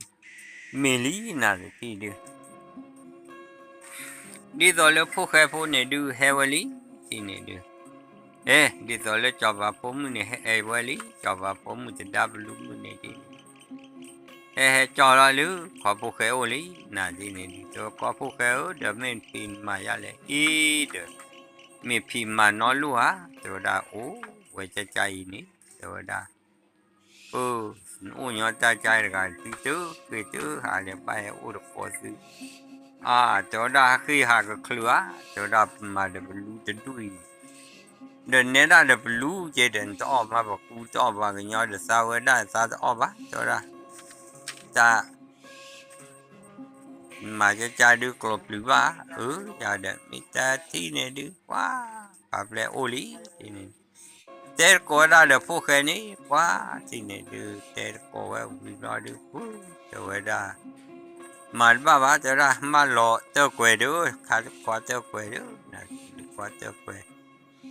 မ့ၢ်လံနၤတထံၣ်ဒုး ဒ်သိးလၢဖိၣ်ဃဲဖိန့ၣ်ဒုး ဟဲဝဲလံ တထံၣ်န့ၣ်ဒုး, အဲ ဒ်သိးလၢစီၤပၤဖိမုၣ်န့ၣ် ဟဲအဲၣ်ဝဲလံ စီၤပၤဖိမုၣ်တဒါပလူမုၣ်န့ၣ်ဒုး ဟဲဟဲကၠီလီၤလၢ ကီၢ်ဖိၣ်ဃဲအိၣ်လံ နၤတထံၣ်န့ၣ်ဒုး တဲဝဲကီၢ်ဖိၣ်ဃဲဧၢ ဒီးမ့ၢ်ဖံးမၤယါလဲၣ် အံၤဒီး မ့ၢ်ဖံးမၤနီလိၣ်ဧါ တဲဝဲဒၣ် အိၣ်ဝဲကၠၢ်ကၠၢ်အံၤန့ၣ် တဲဝဲဒၣ် အၢ နအိၣ်ညီတၢ်ကၠၢ်တဂၤ သုတဃ့ၢ်တဟးလဲၣ် ဘၣ်ဟဲအိၣ်တဃီသု, အါ တဲဝဲဒၣ် ဟးဃ့ၢ်ဟးကချုးဧါ တဲဝဲဒၣ် မၤဒီးပလူတဒူၣ်အံၤ ဒီးနဲဒၣ်ဒီးပလူက့ၤဒီး နတအီၣ်ဘၣ်ပကူ တအီၣ်ဘၣ်ကညီ ဒီးသးဝဲဒၣ်သးတအီၣ်ဘၣ် တဲဝဲဒၣ်, တၢ် မၤကၠၢ်ကၠၢ်ဒုးကျိၤပျုၤဘၣ်, အၢ ယၤဒီး မ့ၢ်တထံၣ်န့ၣ်ဒုး ပှၤ ပှၤပျဲၢ်အိၣ်လံ တထံၣ်န့ၣ် တဲတကိးဝဲဒၣ်ဒီးဖိၣ်ဃဲန့ၣ် ပှၤတထံၣ်န့ၣ်ဒုး တဲတကိးဝဲဝံၤဘျီဒုး ပှၤ တဲဝဲဒၣ် မၤတဘၣ်ဘၣ် တဲဝဲဒၣ် မၢလီၤတၢၢ်ကွဲၤဒုး ခါတခွါတၢၢ်ကွဲၤဒုး နခွါတၢၢ်ကွဲၤ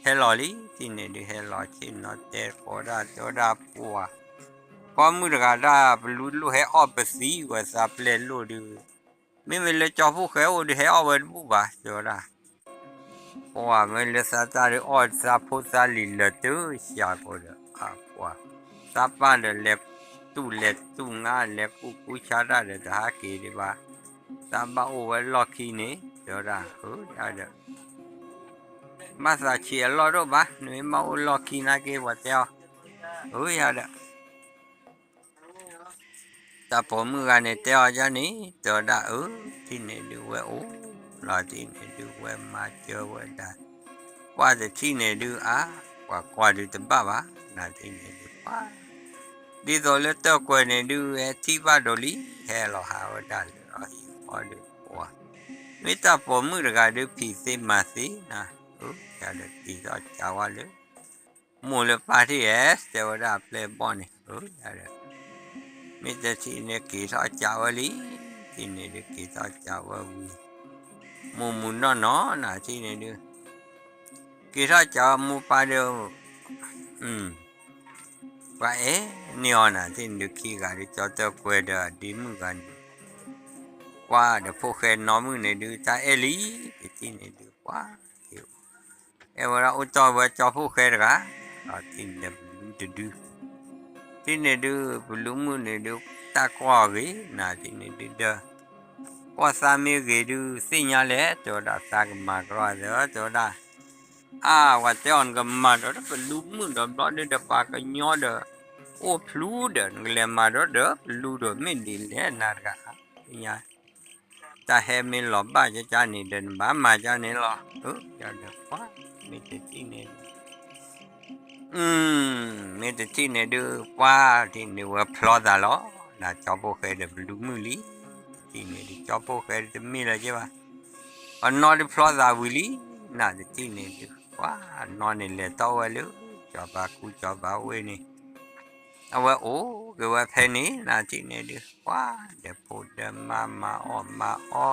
ဟဲလီၤလံ တထံၣ်န့ၣ်ဒုး ဟဲလီၤဆ့ၣ်နီၤ တဲတကိးဝဲဒၣ် တဲဝဲဒၣ် ပှၤ ကီၢ်မုၣ်တဂၤဒၣ် ပလူတလိၣ်ဟဲအီၣ်ပသံဝဲသးပျဲၢ်လိၣ်ဒုး မ့မ့ၢ်လၢကၠီဖိၣ်ဃဲအိၣ်ဒုး ဟဲအီၣ်ဝဲတဘူၣ်ဘၣ် တဲဝဲဒၣ် ပှၤမ့ၢ်လၢသးတၢ်ဒုးအီၣ်သးဖိသးလံၤလၢာ်တၢ်ဆှးကိးဒီး အပှၤ သးပၢ်ဒီးလဲၤတူၢ်လဲၤတူၢ်ငါ လဲၤကူၣ်ကူၣ်ဆါတၢ်ဒီးတဟးက့ၤဒံးဘၣ် သးဘၣ်အိၣ်ဝဲလီၢ်ခံန့ၣ် တဲဝဲဒၣ် အၢ ယၤဒီး ဘၣ်သးဆံးအလီၢ်ဒိၣ်ဘၣ် နမ့ၢ်ဘၣ်အိၣ်လီၢ်ခံနာ်က့ ပှၤတဲအီၤ အၢ ယၤဒီး တၢ်ပိာ်မုၣ်ဂၤန့ၣ်တဲအီၤယၤန့ၣ် တဲဝဲဒၣ် အၢ တထံၣ်န့ၣ်ဒုးဝဲအိၣ် လီၤတထံၣ်န့ၣ်ဒုး ဝဲမၤစၢၤဝဲဒၣ်, ပှၤတထံၣ်န့ၣ်ဒုး အါ, ပှၤကွၢ်ဒုးတဘၣ်ဘၣ်, နၤတထံၣ်န့ၣ်ဒုး ပှၤ ဒ်သိးလၢတၢၢ်ကွဲၤန့ၣ်ဒုး ဟဲထံၣ်ဘၣ်ဒိးလံ, ဟဲလီၤဟးဝဲဒၣ်လၢအဟံၣ်ဃီဒုး ပှၤ မ့ၢ်တၢ်ပိာ်မုၣ်တဂၤဒုး ဖံးသ့မၤသ့နၤ, ယၤဒီးက့ၤထီၣ်ကးဝဲလၢ မိၢ်လၢပၢ်ထံၣ်ဧဲ, တဲဝဲဒၣ်အပျဲၢ်အဘီၣ်န့ၣ်, ယၤဒီး မ့ၢ်တထံၣ်န့ၣ်က့ၤထီၣ်ကးဝဲလံ, တထံၣ်န့ၣ်ဒုးက့ၤထီၣ်ကးဝဲဝံၤ, မူးမူးနီၢ်နီၢ် နၤတထံၣ်န့ၣ်ဒုး က့ၤထီၣ်ကးဝဲမိၢ်ပၢ်ဒီး ပှၤအဲၣ်န့ၢ်အီၤ နၤတထံၣ်န့ၣ်ဒုး ခံဂၤဒုး ကၠီတၢၢ်ကွဲၤဒီးအဒ့မုၣ်ဂၤန့ၣ်, ပှၤဒီးဖိၣ်ဃဲနီၢ်မုၣ်န့ၣ်ဒုး တၢ်အဲၣ်လံ, တထံၣ်န့ၣ်ဒုး ပှၤ အဲၣ်ဝဲဒၣ်အိၣ်တီၢ်ဝဲကၠီဖိၣ်ဃဲတဂၤ, တထံၣ်န့ၣ်ဒီးပလူတဒု, တထံၣ်န့ၣ်ဒုး ပလူမုၣ်န့ၣ်ဒုး တၢ်ကွၢ်အီၤဂ့ၤ နၤတထံၣ်န့ၣ်ဒုးဒီး ကွၢ်သးမ့ၢ်ဂ့ၤဒုး သ့ၣ်ညါလဲၣ် တဲဝဲဒၣ် သးကမၤကရီသၢ တဲဝဲဒၣ် အါ ပှၤတဲအီၤ နကမၤဒီးပလူမုၣ်ဒီးဘျီဒုးဒီးပှၤကညီဒီး အိၣ်ဖျူဒီး နကလဲၤမၤဒီးဒီးပလူဒီး မ့ၢ်ဒ်လဲၣ်နၤတဂၤ, သ့ၣ်ညါ တၢ်ဟဲမ့ၢ်လီၤဘၣ်ကကန့ၣ်ဒီး နဘၣ်မၤကန့ၣ်လီၤ, ယၤဒီးပှၤ မ့ၢ်တထံၣ်န့ၣ် မ့ၢ်တထံၣ်န့ၣ်ဒုး ပှၤတထံၣ်န့ၣ်ဝဲဖျီသးလီၤ, နၤကၠီဖိၣ်ဃဲဒီးပလူမုၣ်လံ, တထံၣ်န့ၣ်ဒုး ကၠီဖိၣ်ဃဲတမ့ၢ်လၢၤက့ဘၣ်, အနီၢ်ဒုးဖျီသးဝံၤလံ, နၤတထံၣ်န့ၣ်ဒုး ပှၤအနီၢ်န့ၣ်လဲၤတီၢ်ဝဲလၢ ကၠီၤပၤခူကၠီၤပၤဝ့ၢ်န့ၣ် အဝဲအိၣ်က့ၤဝဲဖဲန့ၣ် နၤတထံၣ်န့ၣ်ဒုး ပှၤဒီးဖိဒီးမါမၤအီၣ်မၤအီ,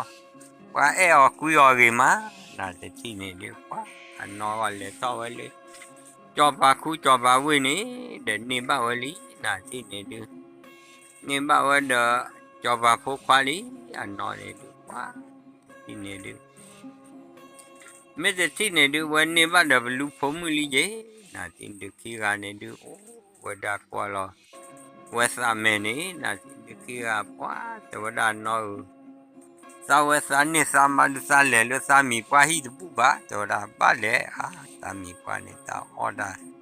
ပှၤအဲၣ်အီၤကွံအီၤဂ့ၤမး, နၤတထံၣ်န့ၣ်ဒုး ပှၤအနီၢ်ဂီၢ်လဲၤတီၢ်ဝဲလၢ ကၠီၤပၤခူကၠီၤပၤဝ့ၢ်န့ၣ် ဒီးန့ၢ်ဘၣ်ဝဲလံ, နၤတထံၣ်န့ၣ်ဒုး န့ၢ်ဘၣ်ဝဲဒီး ကၠီၤပၤဖိခွါလံ, အနီၢ်န့ၣ်ဒုး ပှၤ တထံၣ်န့ၣ်ဒုး မ့ၢ်တထံၣ်န့ၣ်ဒုး ဝဲန့ၢ်ဘၣ်ဒီးပလူဖိမုၣ်လံယ့ၤ, နၤတထံၣ်န့ၣ်ဒုး ခံဂၤန့ၣ်ဒုး အိၣ်ဝဲဒၣ်ကွၢ်လီၤ ဝဲသးမဲာ်န့ၣ်, နၤတထံၣ်န့ၣ်ဒုး ခံဂၤ ပှၤတဲဝဲဒၣ်နီၢ်ဧၢ, သးဝဲသးန့ၢ်သးမါဒုး သးလဲၤလၢသးမံၤပှၢ်ဟံၣ်တဘူၣ်ဘၣ်, တဲဝဲဒၣ်ဘၣ်လဲၣ်ဧါ, သးမံၤပှၢ်န့ၣ် တၢ်အီၣ်တၢ်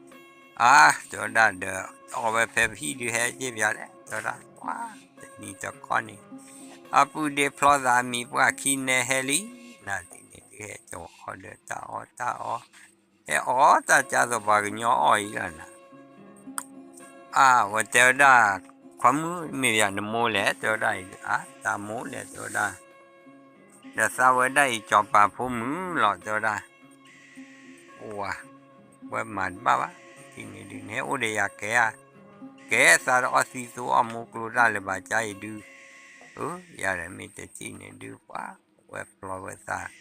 အါ, တဲဝဲဒၣ်ဒီး အီၣ်ဝဲဖဲပဟံၣ်ဒုး ဟဲက့ၤပယါလဲၣ်, တဲဝဲဒၣ် ပှၤတနံၤတခီန့ၣ် အပုၢ်ဒ့ဖျီသးမံၤပှၢ်ခံနဲဟဲလံ, နၤတထံၣ်န့ၣ်ဒုး ဟဲကၠီၤအီၣ်ဒီးတၢ်အီၣ်တၢ်အီ, ဟဲအီၣ်တၢ်ကၢ်သိးပှၤကညီအီၣ်အံၤလီၤနၤ အါ, ဝဲတဲဝဲဒၣ် ခွါမုၣ်မ့ၢ်ယၤနမိၢ်လဲၣ်, တဲဝဲဒၣ်အံၤ အါ, တၢ်မိၢ်လဲၣ် တဲဝဲဒၣ်, ဒီးသးဝဲဒၣ်အံၤ ကၠီၤပၤဖိမုၣ်လီၤ တဲဝဲဒၣ်, ဝၤ, ဝဲမၤတဘၣ်ဘၣ်, တထံၣ်န့ၣ်ဒုး နဟဲအိၣ်ဒီးယၤကဲဧါ, ကဲသးတအီၣ်သံသိအီၣ်မူကျိတၢ်လၢၤဘၣ် ကါအံၤဒုး, အၢ, ယၤဒီးမ့ၢ်တထံၣ်န့ၣ်ဒုး ပှၤ ဝဲဖျီဝဲသး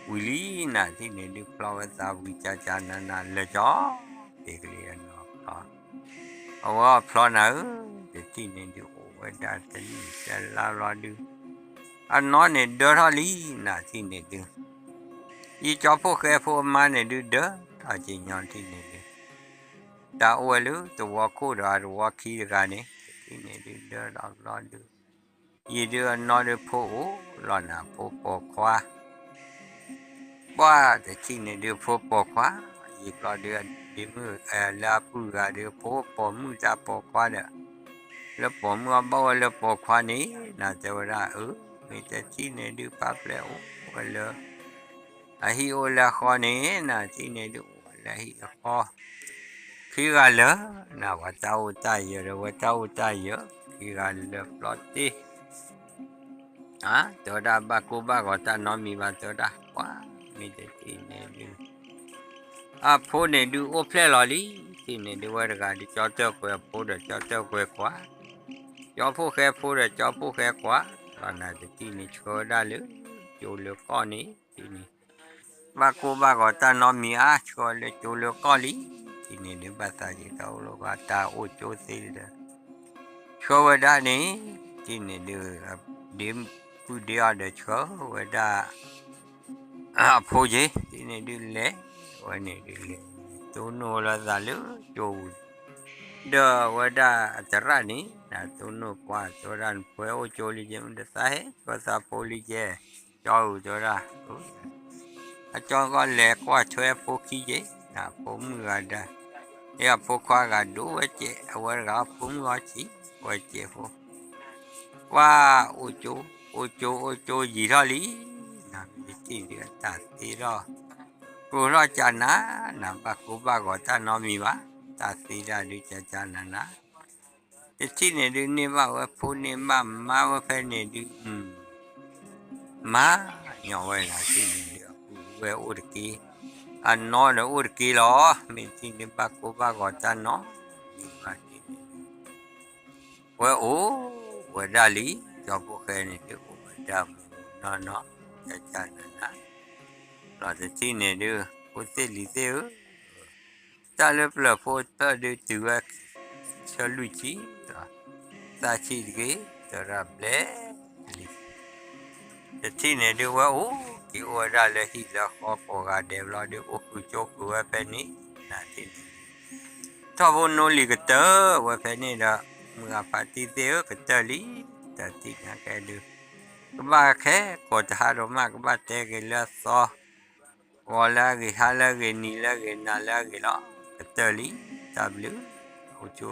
ဝံၤလံ, နၤတထံၣ်န့ၣ်ဒုး ဖျီဝဲသးဝံၤ ကကနနလၢာ်ကၠီ, က့ၤကလံၤအနီၤဖျီ, အဝဲအီၣ်ဖျီနၤဧၢ, တထံၣ်န့ၣ်ဒုး အိၣ်ဝဲဒၣ်တနံၣ်တလါလီၤဒုး, အနီၢ်န့ၣ်ဒၢထီၣ်လံ, နၤတထံၣ်န့ၣ်ဒုး ယကၠီဖိၣ်ဃဲဖိအမါန့ၣ်ဒုး ဒၢထီၣ်က့ၤညီထံၣ်န့ၣ်ဒုး, တၢ်အိၣ်ဝဲလၢသဝီခိၣ်ဒီးအသဝီခံတဂၤန့ၣ်, တထံၣ်န့ၣ်ဒုး ဒၢထီၣ်ဘျီဒုး, ယံာ်ဒုးအနီၢ်ဒုးဖိအိၣ်လီၤနၤ ဖိပိာ်ခွါ ပှၤတထံၣ်န့ၣ်ဒုး ဖိပိာ်ခွါ, ယံာ်ဘျီဒုး ဒ့မုၣ်လၢအပုၢ်ဂၤဒုး ဖိပိာ်မုၣ်တၢ်ပိာ်ခွါဒီး, လၢပိာ်မုၣ်အဘၣ်ဝဲလၢပိာ်ခွါန့ၣ်, နၤတဲဝဲဒၣ်အၢ, မ့ၢ်တထံၣ်န့ၣ်ဒုး ပၢ်ပျဲၢ်အိၣ်ဝဲလၢ အဟံၣ်အိၣ်လၢအဃီန့ၣ်, နၤတထံၣ်န့ၣ်ဒုး အိၣ်ဝဲလၢအဟံၣ်အဃီ, ခံဂၤလၢာ်, နၤဝဲတၢ်အိၣ်တၢ်ယၢၤဒီး ဝဲတၢ်အိၣ်တၢ်ယၢၤ, ခံဂၤလၢာ်ဘျီတ့ၢ် အါ, တဲဝဲဒၣ်ဘၣ်ကိၢ်ဘၣ်ဂီၤတၢ်နီတမံၤဘၣ် တဲဝဲဒၣ်, ပှၤမ့ၢ်တထံၣ်န့ၣ်ဒုး, အဖိန့ၣ်ဒုးအိၣ်ဖျဲၣ်လီၤလံ, တထံၣ်န့ၣ်ဒုးဝဲတဂၤဒုး ကၠီတၢၢ်ကွဲၤအဖိဒီး ကၠီတၢၢ်ကွဲၤခွါ, ကၠီဖိၣ်ဃဲဖိဒီး ကၠီဖိၣ်ဃဲခွါ, လီၤနၤတထံၣ်န့ၣ် ဆှၢဝဲဒၣ်လၢ ကၠိလၢကီၢ်န့ၣ်, တထံၣ်န့ၣ် ဘၣ်ကိၢ်ဘၣ်ဂီၤတၢ်နီတမံၤအါ, ဆှၢလၢကၠိလၢကီၢ်လံ, တထံၣ်န့ၣ်ဒုး ဘၣ်သးက့ၤတၢ်အိၣ်လၢၤဘၣ် တၢ်အိၣ်ကၠိသ့ဒီး ဆှၢဝဲဒၣ်န့ၣ်, တထံၣ်န့ၣ်ဒုး ဒ့ပုၢ်ဒ့အီၤဒီးဆှၢဝဲဒၣ် အဖိက့ၤ, တထံၣ်န့ၣ်ဒုးလဲၤ, ဝဲန့ၣ်ဒုးလဲၤ, တိၢ်နီၣ်လီၤသးလၢကၠိပူၤ, ဒီးဝဲဒၣ်အသရၣ်န့ၣ် နတိၢ်နီၣ်ပှၤ တဲဝဲဒၣ် နဖိအိၣ်ကၠိလံကဲ, မ့ၢ်တသးဟဲဆှၢသးဖိလံကဲ, ကၠီဧၢ တဲဝဲဒၣ် အကၠီကီၢ်လဲၤကွၢ်ထွဲဖိခံက့ၤ, နဖိမုၣ်ဂၤဒီး အဖိခွါဂၤဒိၣ်ဝဲကဲး, အဝဲတဂၤအဖိမုၣ်အီၤဆံးဝဲကဲးဖိ, ကွၢ်အိၣ်ကၠိ, အိၣ်ကၠိအိၣ်ကၠိယံာ်ထီၣ်လံ, နမ့ၢ် တထံၣ်ဒုးအတၢ်သ့ထီၣ် ကျိၤထီၣ်ကနၤနၤ ဘၣ်ကိၢ်ဘၣ်ဂီၤတၢ်နီတမံၤဘၣ်, တၢ်သ့ဒၣ်ဒုးကနၤနၤ, တထံၣ်န့ၣ်ဒုး န့ၢ်ဘၣ်ဝဲဖိန့ၢ်ဘၣ်မါဝဲဖဲန့ၣ်ဒုး မါညီဝဲလၢထံၣ်န့ၣ်ဒုး အပုၢ်ဝဲၢ်အိၣ်တက့ၢ်, အနီၢ်ဒီးအိၣ်တက့ၢ်လီၤ. မ့ၢ်ထံၣ်န့ၢ်ဘၣ်ကိၢ်ဘၣ်ဂီၤတၢ်နီတမံၤဘၣ်န့ၣ် ဝဲအိၣ်ဝဲဒၣ်လံ, ကၠီဖိဃဲန့ၣ်ဒုးအိၣ်ဝဲဒၣ်မူနီၢ်နီၢ် ကနၤနၤ, လီၤတထံၣ်န့ၣ်ဒုး ဖိသ့ၣ်လံၤသ့ၣ်ဧၢ, တၢ်လၢပျၢၤဖိတဖျၢၣ်ဒုးတုၤဝဲ ဆၢလွံၢ်ဆံလီၤ, သၢဆံတက့ၢ် သရၣ်ဘျဲၣ်လံ. တထံၣ်န့ၣ်ဒုး ဝဲအိၣ်က့ၤအိၣ်ဝဲဒၣ်လၢဟံၣ်လၢဃီကိးဂၤဒဲးဘျီဒုး အိၣ်ဃုာ်ကၠိဃုာ်ဝဲဖဲန့ၣ် နၤထံၣ်န့ၣ် ထီၣ်ဖိနိလံၤကတၢၢ်ဝဲဖဲန့ၣ်ဒီး မုၢ်ဂၤဖါတံၢ်သ့ၣ်ဧၢ ကတၢၢ်လံ, တထံၣ်န့ၣ်ကဲဒုး ကဘၣ်ခဲကိးတဟးဒိၣ်မး ကဘၣ်တဲက့ၤလၢအသီ ဂီၤလၢအဂ့ၤ ဟါလၢအဂ့ၤ နံၤလၢအဂ့ၤ နၤလၢအဂ့ၤလီၤ. ကတၢၢ်လံ, တၢ်ဘျုး, အိၣ်ဆူၣ်